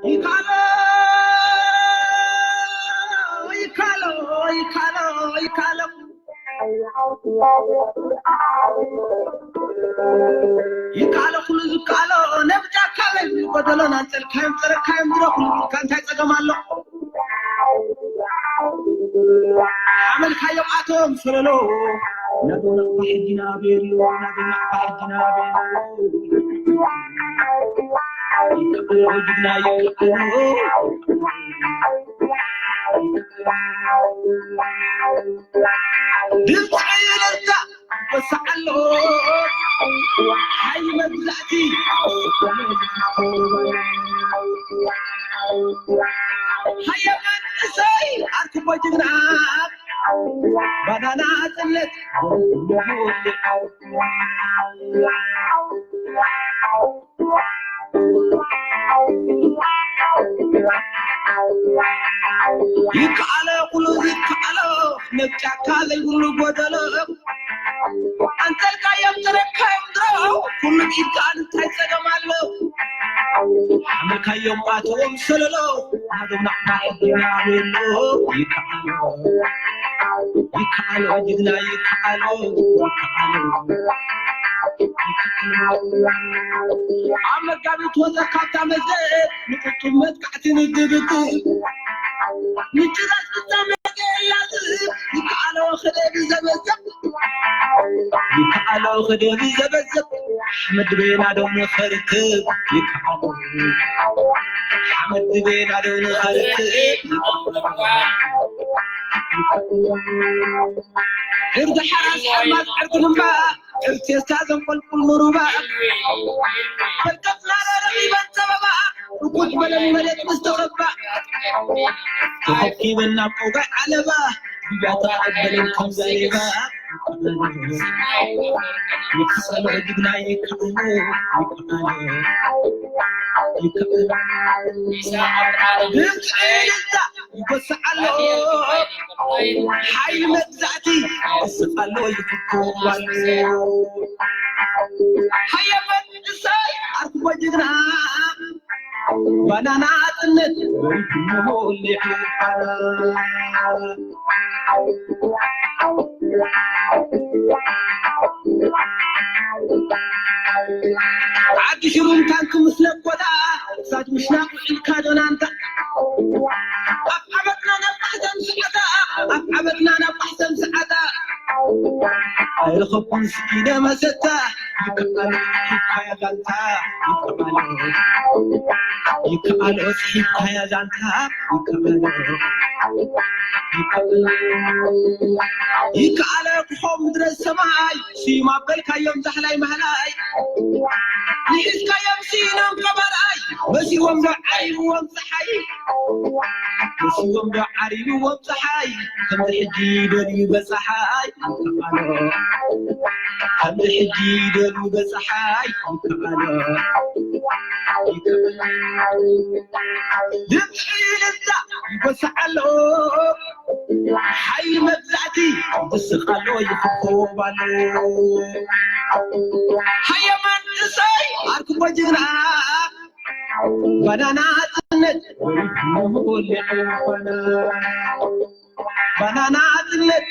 ይካሎ ይካሎ ይካሎ ይካሎ ይካሎ ኩሉ ዝካሎ ነብጃካ በል ጎደሎን ኣንጸልካዮም ጸረካዮም ዝረኹ ልብልካ እንታይ ጸገም ኣሎ? ሓመልካዮም ኣቶም ሰለሎ ናቶም ናቕፋ ሕጂ ናበየሎ ናቶም ናቕፋ ሕጂ ናበየሎ ይካሎ ጅግና ይካሎ ድምፂ ዕልልታ ይወስዓሎ ሓይሊ መግዛእቲ ሃየ መንእሰይ ኣርክቦ ጅግና ባናና ጽለት ይከኣሎ ኩሉ ይከኣሎ ነብ ጫካ ዘይብሉ ጎደሎ ኣንጸልካዮም ጥረካዮም ድሮ ኩሉ ይከኣል እንታይ ጸገም ኣሎ ሓመልካዮም ኣቶም ሰለሎ ናቶም ናዕና ሕጊና ቤሎ ይከኣሎ ይከኣሎ ጅግና ይከኣሎ ይከኣሎ ኣብ መጋቢት ወዘ ካብታ መዘ ንቁጡብ መጥቃዕቲ ንድብድብ ምጭራስ ፍጻመ ያዝ ይከኣሎ ክደብ ዘበዘብ ይከኣሎ ክደብ ዘበዘብ ሓመድ ቤና ዶም ኸርክብ ይከኣሎ ሓመድ ቤና ዶም ኸርክብ ዕርዲ ሓራስ ሓማት ዕርዲ ግንባ ዕርቴስታ ዘንቆልቁል ምሩባ በርከት ናረረ ይበን ሰበባ ርጉድ በለን መሬት ምስ ተኸባ ተኸኪበን ናብ ቆጋይ ዓለባ ብያታ በለን ከም ዘሌባ ይክሰሎ ጅግና ይክኣሎ ይክኣሎ ይክኣሎ ይበስዓሎ ሓይሊ መግዛእቲ ይስቃሎ ይፍክዋሎ ሃየ መንእሰይ ኣርክቦ ጅግና ባናና ጽነት ወሪድሞ ሊሑፋና ዓዲ ሽሩም ታንክ ምስ ነኮታ ሳት ምሽናቅ ውዒልካ ዶናንታ ኣብ ዓመትና ናብ ማሕተም ሰዓታ ኣብ ዓመትና ናብ ማሕተም ሰዓታ ኣይረኸብኩን ስኢነ መሰታ ይከኣሎ ይካያ ዛንታ ይከኣሎ ይከኣሎ ስሒብካያ ዛንታ ይከኣሎ ይከኣሎ ክኾም ምድረ ሰማይ ስዩም ኣበልካዮም ዛሕላይ ማህላይ ንሒዝካዮም ስኢኖም ቀባርኣይ መሲዎም ዶ ዓሪብዎም ፀሓይ መሲዎም ዶ ዓሪብዎም ፀሓይ ከምዚ ሕጂ ደልዩ በፀሓይ ይከኣሎ ከምዚ ሕጂ ደልዩ በፀሓይ ይከኣሎ ይከኣሎ ድምፂ ልዛ ይጎስዓሎ ሓይሊ መግዛእቲ ይስቃሎ ይፍኮባሎ ሃየ መንእሰይ ኣርክቦ ጅግና ባናና ጽነት ባናና ጽነት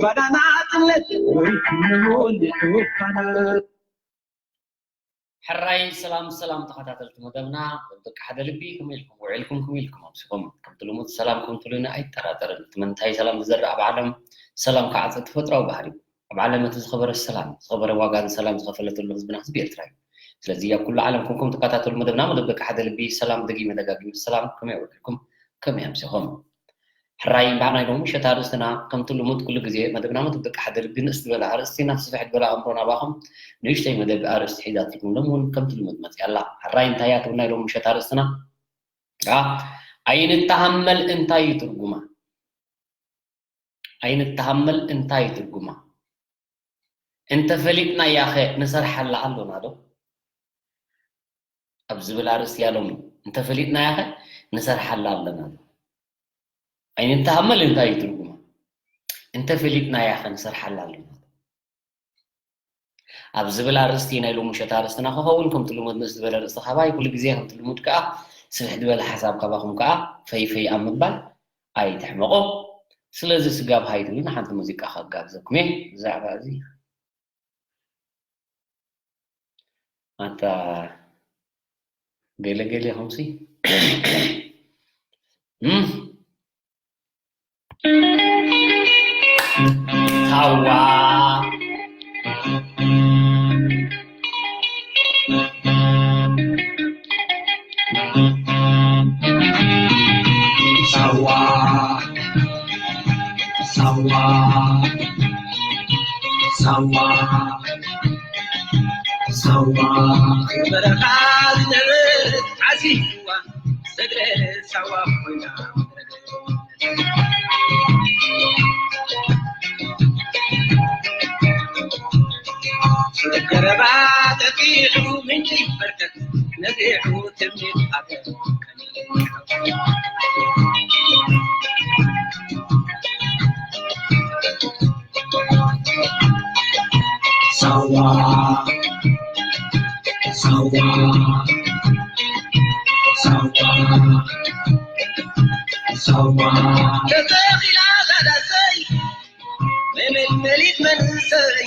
ባናና ጽነት ሕራይ ሰላም ሰላም ተኸታተልቲ መደብና ደቂ ሓደ ልቢ ከመይ ኢልኩም ውዒልኩም ከመይ ኢልኩም ኣምሲኹም ከምቲ ልሙድ ሰላም ከምትሉኒ ኣይጠራጠርን እቲ መንታይ ሰላም ዝዘርእ ኣብ ዓለም ሰላም ክዓጽድ ተፈጥራዊ ባህሪ ኣብ ዓለም እቲ ዝኸበረ ሰላም ዝኸበረ ዋጋ ንሰላም ዝኸፈለትሉ ህዝብና ህዝቢ ኤርትራ እዩ ስለዚ ኣብ ኩሉ ዓለም ኮንኩም ትከታተሉ መደብና መደብ ደቂ ሓደ ልቢ ሰላም ደጊመ ደጋጊመ ሰላም ከመይ ውዒልኩም ከመይ ኣምሲኹም ሕራይ እምበኣር ናይ ሎሚ ምሸት ኣርእስትና ከምቲ ልሙድ ኩሉ ግዜ መደብና መደብ ደቂ ሓደ ልቢ ንእስ ዝበለ ኣርእስቲ ናብ ስፍሕ ዝበለ ኣእምሮ ናባኹም ንእሽተይ መደብ ኣርእስቲ ሒዛትልኩም ሎም እውን ከምቲ ልሙድ መፅያ ኣላ። ሕራይ እንታይ እያ ትብል ናይ ሎሚ ምሸት ኣርእስትና? ኣይንተሃመል እንታይ እዩ ትርጉማ? ኣይንተሃመል እንታይ እዩ ትርጉማ? እንተፈሊጥናያ ኸ ንሰርሓላ ኣሎና ዶ? ኣብ ዝብል ኣርእስቲ እያ ሎሚ እንተፈሊጥናያ ኸ ንሰርሓላ ኣለና ዶ? ኣይንተሃመል እንታይ እዩ ትርጉማ? እንተፈሊጥናያ ከ ንሰርሓላ ኣለና። ኣብ ዝብል ኣርእስቲ ናይ ሎሚ ምሸት ኣርእስትና ክኸውን ከምቲ ልሙድ ንእስ ዝበለ ርእስቲ ካባይ ኩሉ ግዜ ከምቲ ልሙድ ከኣ ስፍሕ ዝበለ ሓሳብ ካባኹም ከኣ ፈይ ፈይ ኣብ ምባል ኣይትሕመቑ። ስለዚ ስጋብ ሃይትሉን ሓንቲ ሙዚቃ ከጋብዘኩም እየ ብዛዕባ እዚ። ኣታ ገለ ገለ ኹምሲ ሳዋ ሳዋ ሳዋ ሳዋ ሳዋ በረኻ ዝነበረት ዓሲዋ ሰግረ ሳዋ ኮይና ገረባ ጠጢሑ ምንጪ በርከት ነዚሑ ትምኒት ሃገር ሳዋ ሳዋ ሳዋ ሳዋ ተተኺላ ዛዳሰይ መመልመሊት መንእሰይ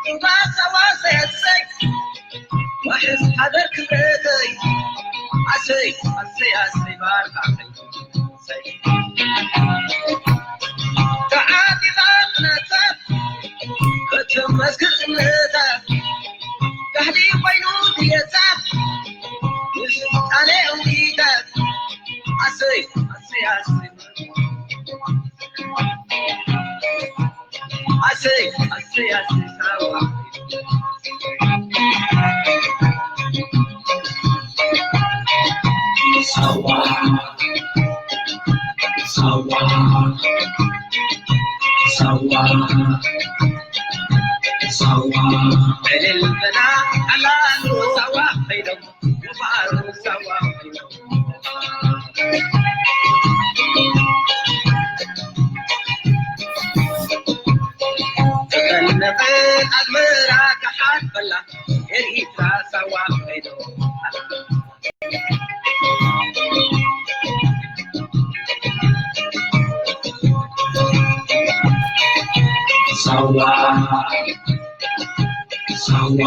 ሩባ ሳዋ ሰያሰይ ዋሕስ ሓደር ክብረተይ ኣሰይ ኣሰይ ኣሰይ ባርካ ተዓጢቓ ጽናታ ከተመስክር እምነታ ጋህዲ ኮይኑ ድየታ ንስልጣነ እውዲታ ኣሰይ ኣሰይ ኣሰይ ኣሰይ ኣሰይ ኣሰይ ሳዋ ሳዋ ሳዋ ሳዋ ሳዋ ዕልል በላ ኣላሉ ሳዋ ከይዶም ሳዋ ሳዋ ሳዋ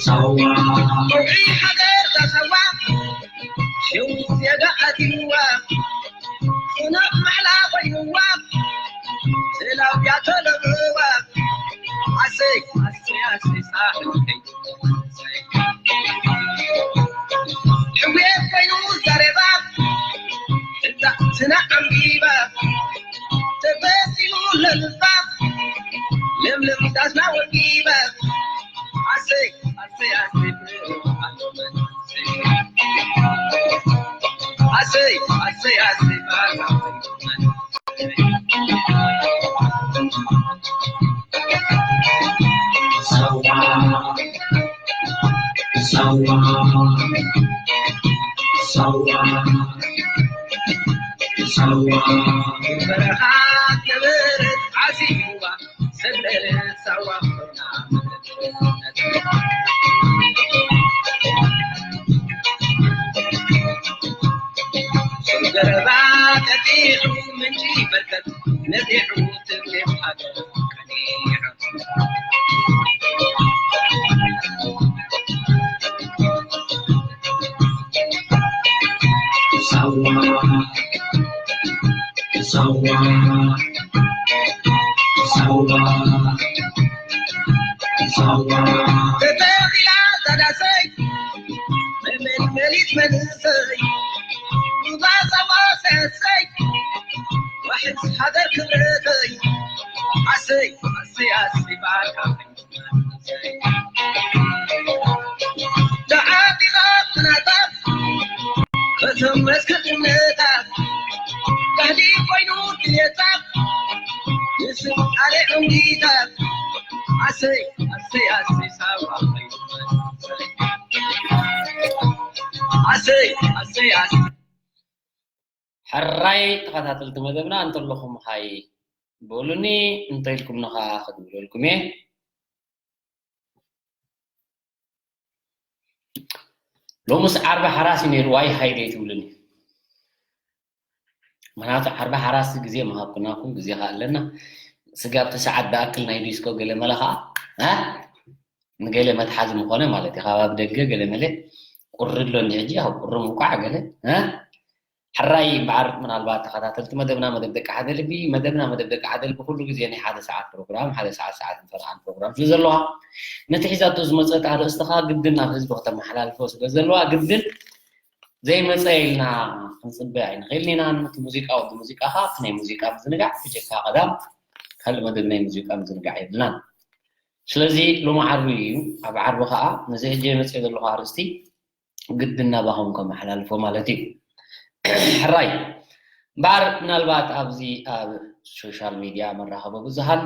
ሳዋ ሳዋ ሽው ዜጋ ኣትይዋ ጽኑዕ ማሕላ ኮይንዋ ስላውያ ተለምዋ ኣሰይ ኣሰይ ኣሰይ ሳሕልከይ ሕውየት ኮይኑ ዘረባ እዛ ስና ዓምቢባ ተፈሲሉ ለልባ ለምለም ዳስና ወዲባ ኣሰይ ኣሰይ ኣሰይ ኣሰይ ኣሰይ ኣሰይ ሳዋ ሳዋ ሳዋ በረኻ ነበረት ዓሲዋ ሰብለለ ሳዋ ገረባ ቀጢዑ ምንጪ በርከት ነዚሑ ትምኒት ሃገር ቀኒዑ ሳዋ ሳዋ ሳዋ ሳዋ ተተኺላ ዛዳሰይ መመልመሊት መንእሰይ ሩባ ሳዋ ሰሰይ ዋሕስ ሃገር ክብረተይ ኣሰይ ኣሰይ ኣሰይ ባርካ ተዓጢቓ ጽናታት ከተመስክር እምነታት ባህሊ ኮይኑ ድሌታት ንስልጣነ ዕንጊታት ኣሰይ ኣሰይ ኣሰይ ሳዋ ኣሰይ ኣሰይ ኣሰይ ሕራይ ተኸታተልቲ መደብና እንተለኹም ሃይ በሉኒ፣ እንተኢልኩም ንኻ ክድውለልኩም እየ። ሎምስ ዓርቢ ሓራስ እዩ ነይሩ፣ ዋይ ሃይ ደይ ትብሉኒ። ምክንያቱ ዓርቢ ሓራስ ግዜ ምሃብኩናኩም፣ ግዜ ከ ኣለና። ስጋብ ተሰዓት ዝኣክል ናይ ዲስኮ ገለ መለ ከኣ፣ እ? ንገለ መትሓዚ ምኾነ ማለት እዩ። ካብ ኣብ ደገ ገለ መለ ቁሪ ኣሎ እንዲ ሕጂ፣ ኣብ ቁሪ ምውቃዕ ገለ፣ እ? ሕራይ እምበኣር፣ ምናልባት ተኸታተልቲ መደብና፣ መደብ ደቂ ሓደ ልቢ፣ መደብና መደብ ደቂ ሓደ ልቢ ኩሉ ግዜ ናይ ሓደ ሰዓት ፕሮግራም፣ ሓደ ሰዓት፣ ሰዓት እንፈርቓን ፕሮግራም ስለ ዘለዋ፣ ነቲ ሒዛቶ ዝመጸት ኣርእስቲ ከኣ ግድን ናብ ህዝቢ ከተመሓላልፎ ስለ ዘለዋ፣ ግድን ዘይመጸ ኢልና ክንጽበ ኣይንኽእልን ኢና። ነቲ ሙዚቃ ወዲ ሙዚቃ ከኣ፣ እቲ ናይ ሙዚቃ ምዝንጋዕ ብጀካ ቀዳም ካልእ መደብ ናይ ሙዚቃ ምዝንጋዕ የብልናን። ስለዚ ሎሚ ዓርቢ እዩ። ኣብ ዓርቢ ከኣ ነዚ ሕጂ መጽእ ዘለኹ ኣርእስቲ ግድን ናባኹም ከመሓላልፎ ማለት እዩ። ሕራይ እምበኣር፣ ምናልባት ኣብዚ ኣብ ሶሻል ሚድያ መራኸቢ ብዙሃን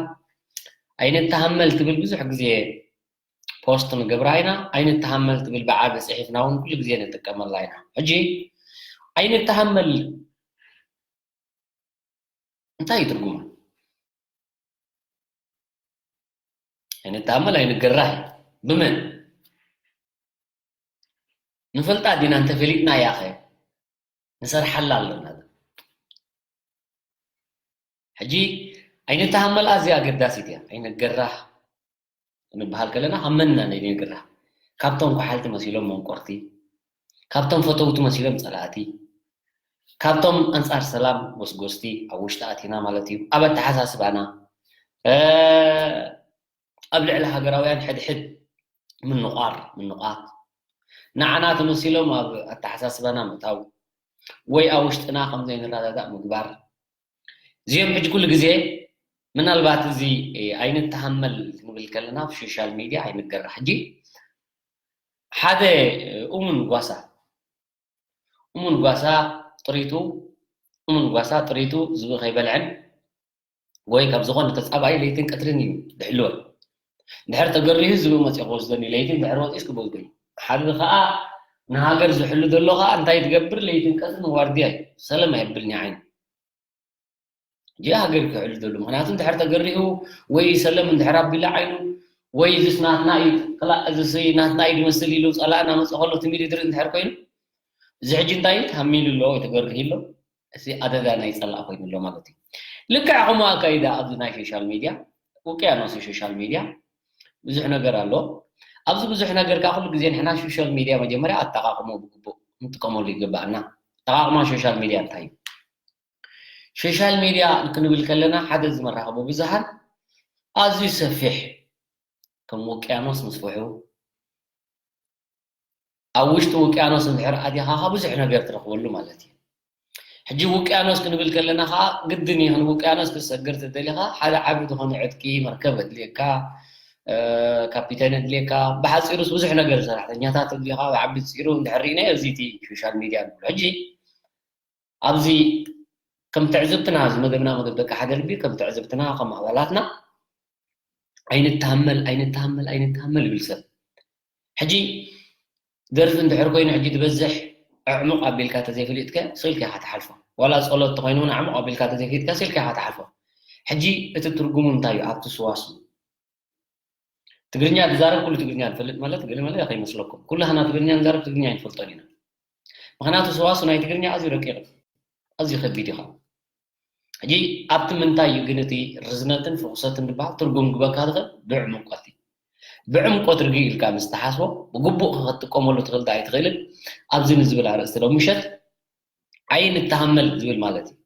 ኣይንተሃመል ትብል ብዙሕ ግዜ ፖስት ንገብራ ኢና። ኣይንተሃመል ትብል ብዓቢ ጽሒፍና እውን ኩሉ ግዜ ንጥቀመላ ኢና። ሕጂ ኣይንተሃመል እንታይ እዩ ትርጉማ? ኣይንተሃመል ኣይንገራህ። ብመን ንፈልጣ ዲና? እንተፈሊጥናያ ኸ ንሰርሓላ ኣለና። ሕጂ ኣይንተሃመል ኣዝያ ኣገዳሲት እያ። ኣይንገራህ ክንበሃል ከለና ካብ መን ኢና ንገራህ? ካብቶም ኳሓልቲ መሲሎም መንቆርቲ፣ ካብቶም ፈተውቲ መሲሎም ጸላእቲ፣ ካብቶም ኣንጻር ሰላም ጎስጎስቲ ኣብ ውሽጢ ኣቲና ማለት እዩ። ኣብ ኣተሓሳስባና፣ እ፣ ኣብ ልዕሊ ሃገራውያን ሕድሕድ ምንቋር፣ ምንቋት፣ ንዓና ተመሲሎም ኣብ ኣተሓሳስባና ምእታው፣ ወይ ኣብ ውሽጥና ከም ዘይንረዳዳእ ምግባር። እዚኦም ሕጂ ኩሉ ግዜ ምናልባት እዚ፣ እ፣ ኣይንተሃመል ክንብል ከለና ኣብ ሶሻል ሚድያ ኣይንገራህ። ሕጂ ሓደ፣ እ፣ እሙን ጓሳ፣ እሙን ጓሳ ጥሪቱ፣ እሙን ጓሳ ጥሪቱ ዝብኢ ከይበልዐን ወይ ካብ ዝኾነ ተጻባኢ ለይትን ቀትርን እዩ ዝሕልወን። ድሕር ተገሪሁ ዝብኢ መጺኡ ክወስደኒ፣ ለይትን ድሕር ወጺኡስ ክበልጎ እዩ። ሓደ ከኣ ንሃገር ዝሕሉ ዘሎ ከኣ እንታይ ትገብር? ለይትን ቀትርን ዋርድያ እዩ። ሰለም ኣየብልኒ ዓይኑ። እዚኣ ሃገር ክሕሉ ዘሎ። ምኽንያቱ እንድሕር ተገሪሁ ወይ ሰለም እንድሕር ኣቢላ ዓይኑ ወይ እዚስ ናትና እዩ፣ ክላእ እዚስ ናትና እዩ ዝመስል ኢሉ ጸላእና መጽእ ከሎ ትሚሊ ድርኢ እንድሕር ኮይኑ፣ እዚ ሕጂ እንታይ እዩ? ታሚሉ ኣሎ ወይ ተገሪሁ ኣሎ። እዚ ኣደዳ ናይ ጸላእ ኮይኑ ኣሎ ማለት እዩ። ልክዕ ከምኡ ኣካይዳ ኣብዚ ናይ ሶሻል ሚድያ፣ ውቅያኖስ ሶሻል ሚድያ ብዙሕ ነገር ኣሎ። ኣብዚ ብዙሕ ነገር ከኣ ኩሉ ግዜ ንሕና ሶሻል ሚድያ መጀመርያ ኣጠቓቕሞ ብግቡእ ክንጥቀመሉ ይግባኣና። ኣጠቓቕማ ሶሻል ሚድያ እንታይ እዩ? ሶሻል ሚድያ ክንብል ከለና ሓደ እዚ መራኸቢ ብዙሃን ኣዝዩ ሰፊሕ፣ ከም ውቅያኖስ ምስፍሑ፣ ኣብ ውሽጢ ውቅያኖስ እንድሕር ኣቲኻ ኸዓ ብዙሕ ነገር ትረኽበሉ ማለት እዩ። ሕጂ ውቅያኖስ ክንብል ከለና ኸዓ ግድን እዩ፣ ንውቅያኖስ ክትሰግር ተደሊኻ ሓደ ዓቢ ዝኾነ ዕጥቂ መርከብ ኣድልየካ፣ እ፣ ካፒቴን ኣድልየካ፣ ብሓጺሩስ ብዙሕ ነገር ሰራሕተኛታት ኣድልየካ፣ ብዓቢ ጺሩ እንድሕር ርኢናዮ እዚ እቲ ሶሻል ሚድያ ንብሎ። ሕጂ ኣብዚ ከም ትዕዝብትና፣ እዚ መደብና መደብ ደቂ ሓደ ልቢ፣ ከም ትዕዝብትና፣ ከም ኣባላትና ኣይንተሃመል፣ ኣይንተሃመል፣ ኣይንተሃመል ይብል ሰብ። ሕጂ ደርፊ እንድሕር ኮይኑ፣ ሕጂ ትበዝሕ ኣዕሙቕ ኣቢልካ ተዘይፈሊጥካ ስልኪ ኢኻ ትሓልፎ። ዋላ ጸሎት ተኾይኑ እውን ኣዕሙቕ ኣቢልካ ተዘይፈሊጥካ ስልኪ ኢኻ ትሓልፎ። ሕጂ እቲ ትርጉሙ እንታይ እዩ? ኣብቲ ስዋስው ትግርኛ ዝዛረብ ኩሉ ትግርኛ ዝፈልጥ ማለት ገለ መለ ከይመስለኩም። ኩላህና ትግርኛ ንዛረብ ትግርኛ ኣይንፈልጦን ኢና። ምኽንያቱ ሰዋስው ናይ ትግርኛ ኣዝዩ ረቂቕ፣ ኣዝዩ ከቢድ እዩ። ሕጂ ኣብቲ ምንታይ እዩ ግን እቲ ርዝነትን ፍቑሰትን ዝበሃል ትርጉም ክበካ ዝኽእል? ብዕምቆት እዩ። ብዕምቆት ርግእ ኢልካ ምስ ትሓስቦ፣ ብግቡእ ክትጥቀመሉ ትኽእል ዶ ኣይትኽእልን? ኣብዚ ንዝብል ኣርእስቲ ዶ ምሸት ኣይንተሃመል ዝብል ማለት እዩ።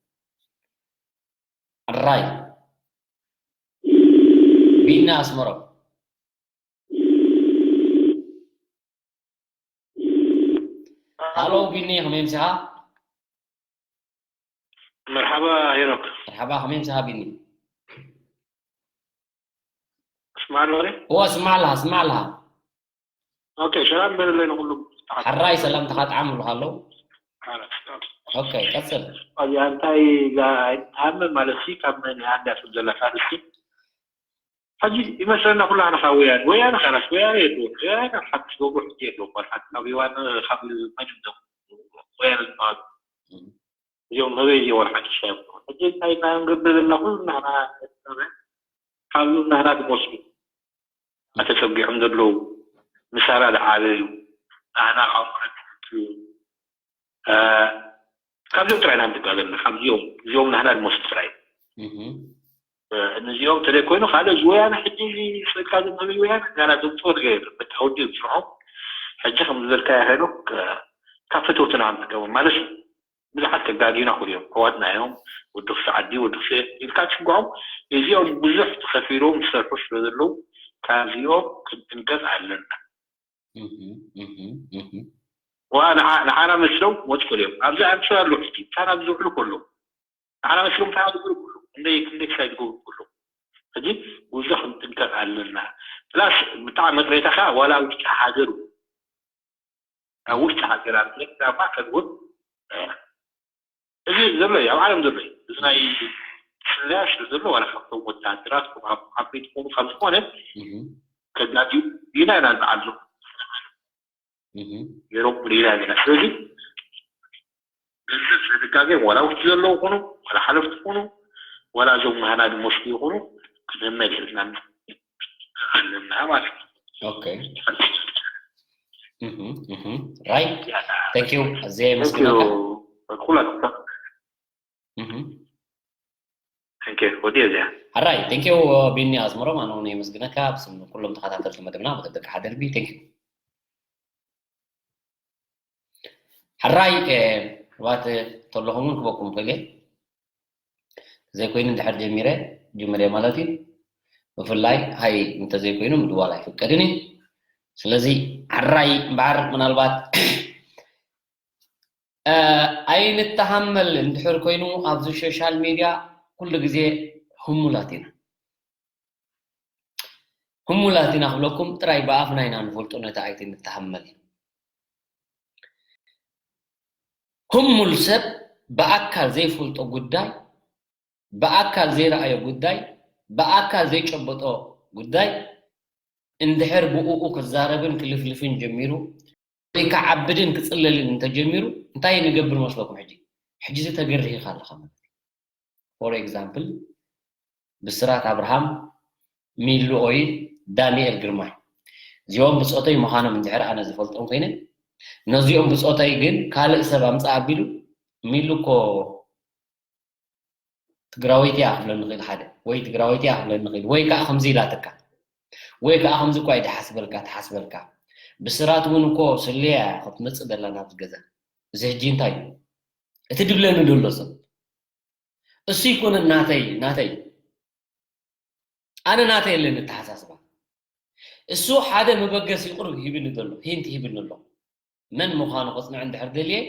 ሕራይ ቢና ኣስመሮም። ሃሎ ቢኒ፣ ከመይ ኣምሲኻ? መርሓባ ሄኖክ። መርሓባ፣ ከመይ ኣምሲኻ ቢኒ? ትስማዕ ኣለኻ? እወ፣ እስማዕ ኣለኻ፣ እስማዕ ኣለኻ። ኦኬ፣ ሰላም በለለይ ንኹሉ። ሕራይ ሰላምታኻ ጥዓም እብሉኻ ኣለዉ። ሓራይ፣ ኦኬ። ኦኬ፣ ቀጽል። ኦኬ፣ እንታይ ኢላ ኣይትሃመ ማለት ሲ ካብ መን እያ እንዳ ትብል ዘላ ካልሲ? ሕጂ ይመስለና ኩላህና ካብ ወያነ፣ ወያነ ካላስ፣ ወያነ የለውን። ወያነ ሓድሽ ገብሩ ሕጂ የለውን። ጓል ሓቂ ካብ ዮሃን፣ ካብ መን እዮም እዞም ወያነ ዝበሃሉ? እም። እዚኦም መበይ እዚኦም ሓድሽ ኣይኮኑ። ሕጂ እንታይ ኢና ንገብር ዘለና? ኩሉ ናህና ኤርትራውያን ካብዞም ናህና ዝመስሉ ኣተጸጊዖም ዘለዉ፣ ምሳና ዝዓበዩ፣ ናህና ካብ ኩሉ ትምህርቲ፣ እ፣ ካብዚኦም ጥራይ ኢና ንጥቃ ዘለና፣ ካብዚኦም፣ እዚኦም ናህና ዝመስሉ ጥራይ። እህ። እ፣ ንዚኦም ተለይ ኮይኑ ካልእ እዚ ወያነ ሕጂ እዚ ስእልካ ዘንበበ ወያነ ጋና ዘምጽኦ ነገር የለን። በቃ ወዲኡ ስርሖም። ሕጂ ከም ዝበልካዮ ሄኖክ፣ እ፣ ካብ ፈተውትና ንጥቀሞም ማለት እዩ። ብዙሓት ከጋግዩና ክእሉ እዮም። ኣሕዋትና እዮም፣ ወዲ ክፍለ ዓዲ፣ ወዲ ክፍለ ኢልካ ትሽግዖም። እዚኦም ብዙሕ ተኸፊሎም ዝሰርሑ ስለ ዘለዉ ካብዚኦም ክንጥንቀቕ ኣለና። እህ፣ እህ፣ እህ። ዋ ንዓ-፣ ንዓና መስሎም ወጽኡ እዮም። ኣብዚ ኣምስያ ኣለዉ ሕጂ፣ ምሳና ዝውዕሉ ከለዉ። ንዓና መስሎም እንታይ ዝገብሩ ከለዉ። ክንደይ፣ ክንደይ ክሳይ ዝገብሩ ከለዉ። ሕጂ ብዙሕ ክንጥንቀቕ ኣለና። ፕላስ ብጣዕሚ መጥሬታኻ ዋላ ውሽጢ ሃገር፣ ኣብ ውሽጢ ሃገር ኣብ ኤርትራ እኳ ከድውን፣ እ፣ እዚ ዘሎ እዩ፣ ኣብ ዓለም ዘሎ እዩ። እዚ ናይ ስለያ ስለ ዘሎ ዋላ ካብቶም ወታደራት፣ ካብ ዓበይቲ ክኾኑ ካብ ዝኾነ እህ። ከጋግዩ ኢና ኢና ንዓሉ። እህ። ገይሮም ኢና ኢና። ስለዚ ገንዘብ ስለ ዝጋገ ዋላ ውሽጢ ዘለዉ ይኹኑ፣ ዋላ ሓለፍቲ ይኹኑ፣ ዋላ እዞም ናህና ዝመስሉ ይኹኑ፣ ክንህመ የብልናን ኣለና ማለት እዩ። ኦኬ። እህ፣ እህ። ራይት። ያ፣ Thank you። ኣዝየ Thank you። የመስግነካ። ኩላትኩም። እህ። Thank you። ወዲ እዚኣ። ሕራይ፣ Thank you ቢኒ ኣስመሮም፣ ኣነ እውን የመስግነካ ብስም ኩሎም ተኸታተልቲ መደብና፣ ብደቂ ሓደርቢ፣ Thank you። ሕራይ፣ እ፣ ባት ተለኹም እውን ክበኩም ክእል እየ። ዘይኮይኑ እንድሕር ጀሚረ፣ ጅምር እየ ማለት እዩ። ብፍላይ ሃይ እንተዘይኮይኑ ምድዋል ኣይፍቀድን እዩ። ስለዚ ሕራይ እምበኣር ምናልባት፣ እ፣ ኣይንተሃመል እንድሕር ኮይኑ ኣብዚ ሶሻል ሚድያ ኩሉ ግዜ ህሙላት ኢና። ህሙላት ኢና ክብለኩም ጥራይ ብኣፍና ኢና ንፈልጦ ነቲ ኣይትንተሃመል። ህሙል ሰብ ብኣካል ዘይፈልጦ ጉዳይ፣ ብኣካል ዘይረኣዮ ጉዳይ፣ ብኣካል ዘይጨበጦ ጉዳይ እንድሕር ብእኡ ክዛረብን ክልፍልፍን ጀሚሩ፣ ወይ ክዓብድን ክጽለልን እንተጀሚሩ እንታይ ንገብር መስለኩም? ሕጂ ሕጂ እዚ ተገሪህካ ኣለኻ ማለት እዩ። ፎር ኤግዛምፕል ብስራት ኣብርሃም፣ ሚሉ ኦይል፣ ዳንኤል ግርማይ እዚኦም ብጾተይ ምዃኖም እንድሕር ኣነ ዝፈልጦም ኮይነ፣ ነዚኦም ብጾተይ ግን ካልእ ሰብ ኣምጽእ ኣቢሉ፣ ሚሉ እኮ ትግራወይቲ እያ ክብለኒ ክእል ሓደ፣ ወይ ትግራወይቲ እያ ክብለኒ ክእል፣ ወይ ከዓ ከምዚ ኢላትካ፣ ወይ ከዓ ከምዚ እኳ እዩ ድሓስበልካ ትሓስበልካ፣ ብስራት እውን እኮ ስልያ እያ ክትመፅእ ደላ ናብዚ ገዛ። እዚ ሕጂ እንታይ እዩ እቲ ድብለኒ ደሎ ሰብ? እሱ ይኮነ ናተይ ናተይ ኣነ ናተይ የለን ኣተሓሳስባ። እሱ ሓደ መበገሲ ቁሩብ ሂብኒ ዘሎ፣ ሂንት ሂብኒ ኣሎ። መን ምዃኑ ከጽንዕ እንድሕር ደልየ፣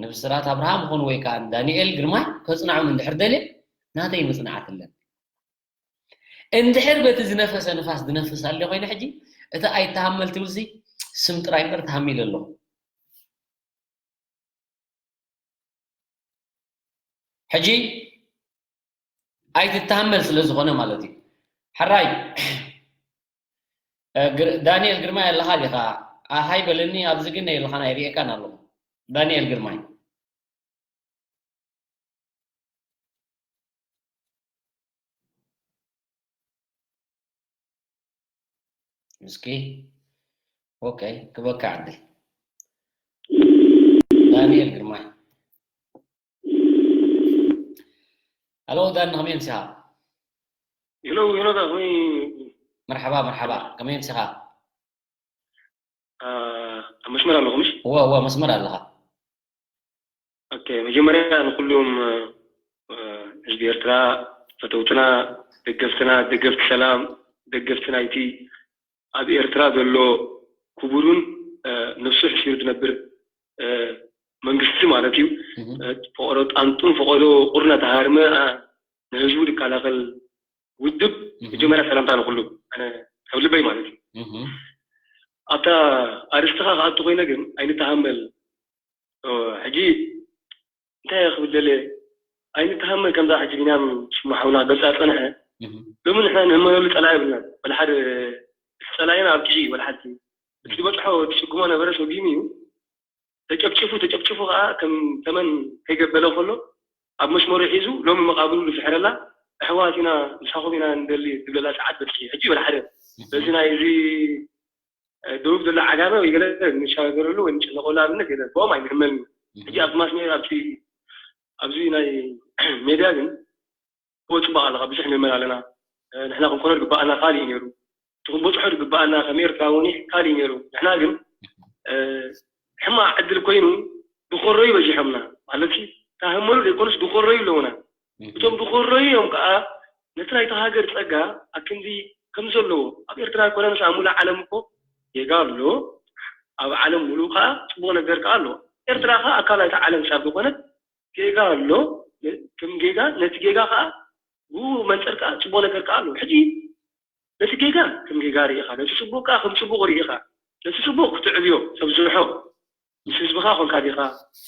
ንብስራት ኣብርሃም ይኹን ወይ ከኣ ንዳንኤል ግርማይ ከጽንዖም እንድሕር ደልየ፣ ናተይ መጽናዕቲ ኣለኒ። እንድሕር በቲ ዝነፈሰ ንፋስ ዝነፍስ ኣልዮ ኮይነ ሕጂ፣ እቲ ኣይተሃመል ትብልሲ ስም ጥራይ እምበር ተሃሚለ ኣለኹ። ሕጂ ኣይትተሃመል ስለ ዝኾነ ማለት እዩ። ሕራይ፣ እ፣ ግር-፣ ዳንኤል ግርማይ ኣለኻ ዲኻ? ኣ፣ ሃይ በለኒ፣ ኣብዚ ግን የለኻን ኣይርእየካን ኣለኹ። ዳንኤል ግርማይ። እስኪ፣ ኦኬ፣ ክበካ ዕድል። ዳንኤል ግርማይ። ኣሎ፣ ዳኒ፣ ከመይ ኣምሲኻ? ሄሎ፣ ሄሎ፣ ዳ፣ ከመይ? መርሓባ፣ መርሓባ፣ ከመይ ኣምሲኻ? አ፣ ኣብ መስመር ኣለኹ፣ ምሽ? እወ፣ እወ፣ መስመር ኣለኻ። ኦኬ፣ መጀመርያ ንኩሎም፣ እ፣ ህዝቢ ኤርትራ፣ ፈተውትና፣ ደገፍትና፣ ደገፍቲ ሰላም፣ ደገፍቲ ናይቲ ኣብ ኤርትራ ዘሎ ክቡርን፣ እ፣ ነብሱ ሕሲሩ ዝነብር፣ እ፣ መንግስቲ ማለት እዩ። እህ። እ፣ ፈቐዶ ጣንጡን ፈቐዶ ቁርና ተሃርመ፣ እ፣ ንህዝቡ ዝከላኸል ውድብ እህ። መጀመርያ ሰላምታ ንኩሉ፣ ኣነ ካብ ልበይ ማለት እዩ። እህ። ኣብታ ኣርእስትኻ ክኣቱ ኮይነ ግን ኣይንተሃመል። ኦ፣ ሕጂ እንታይ እየ ክብል ደልየ? ኣይንተሃመል ከምዛ ሕጂ ቢንያም ሽሙ ሓውና ክገልጻ ዝጸንሐ። እህ። ሎሚ ንሕና ንህመለሉ ጸላኢ የብልናን። ወላ ሓደ ጸላኢና ኣብቂዑ እዩ፣ ወላ ሓንቲ። እቲ ዝበጽሖ፣ እቲ ዝስጉሞ ነበረ ሰጒሙ እዩ። ተጨፍጭፉ፣ ተጨፍጭፉ ከኣ ከም ተመን ከይገበለ ከሎ፣ ኣብ መስመሩ ሒዙ ሎሚ መቓብሩ ዝፍሕረላ ኣሕዋት ኢና፣ ምሳኹም ኢና ንደሊ ዝብለላ ሰዓት በፂሑ። ሕጂ በል ሓደ በዚ ናይ እዚ ደቡብ ዘሎ ዓጋመ ወይ ገለ ንሻገረሉ ወይ ንጨነቆሉ ኣብነት የለን። ብኦም ኣይንሕመልን። ሕጂ ኣብቲ ማስ ሜድያ ኣብቲ ኣብዚ ናይ ሜድያ ግን ብፅቡቅ ኣለካ ብዙሕ ንመል ኣለና። ንሕና ክንኮኖ ዝግባኣና ካሊእ ነይሩ። እቲ ክንበፅሖ ዝግባኣና ከም ኤርትራ እውን ካሊእ ነይሩ። ንሕና ግን ሕማቅ ዕድል ኮይኑ ድኮረዩ በዚሖምና ማለት ታህመሉ ዘይኮኑስ ድኮረዩ ኣለውና። እቶም ድኮረዩ እዮም ከዓ ነቲ ናይቲ ሃገር ፀጋ ኣክንዲ ከም ዘለዎ ኣብ ኤርትራ ኮነ ምስ ኣሙላ ዓለም እኮ ጌጋ ኣሎ። ኣብ ዓለም ሙሉ ከዓ ፅቡቅ ነገር ከዓ ኣሎ። ኤርትራ ከዓ ኣካል ናይቲ ዓለም ሳብ ዝኾነት ጌጋ ኣሎ። ከም ጌጋ ነቲ ጌጋ ከዓ ብኡ መንፅር ከዓ ፅቡቅ ነገር ከዓ ኣሎ። ሕጂ ነቲ ጌጋ ከም ጌጋ ርኢኻ፣ ነቲ ፅቡቅ ከዓ ከም ፅቡቅ ርኢኻ፣ ነቲ ፅቡቅ ክትዕብዮ ተብዝሖ ምስ ህዝብኻ ኮንካ ዲኻ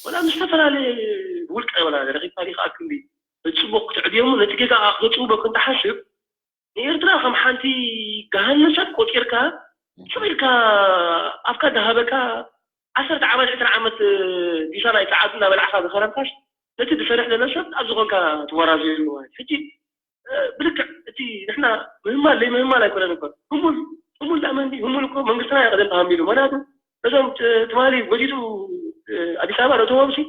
ወላ ምስ ዝተፈላለየ ውልቀ ወላ ረኺብካ ዲኻ ኣክንዲ ነቲ ፅቡቅ ክትዕብዮ እሞ ነቲ ጌጋ ከዓ ክተፅብቦ ክንትሓስብ ንኤርትራ ከም ሓንቲ ገሃነም እሳት ቆፂርካ ስቕ ኢልካ ኣፍካ ዳሃበካ ዓሰርተ ዓመት ዕስራ ዓመት ዲሳ ናይ ፀዓዱ እናበላዕካ ዝኸረምካስ ነቲ ዝሰርሕ ዘሎ ሰብ ኣብ ዝኾንካ ትወራዘየሉ ማለት ሕጂ ብልክዕ እቲ ንሕና ምህማል ዘይምህማል ኣይኮነን እኮ ህሙል ህሙል ዳኣ መንዲ ህሙል እኮ መንግስትና ይቐደም ተሃሚሉ ምክንያቱ እዞም ትማሊ ጎቲቱ ኣዲስ ኣበባ ነእተዎም ሲ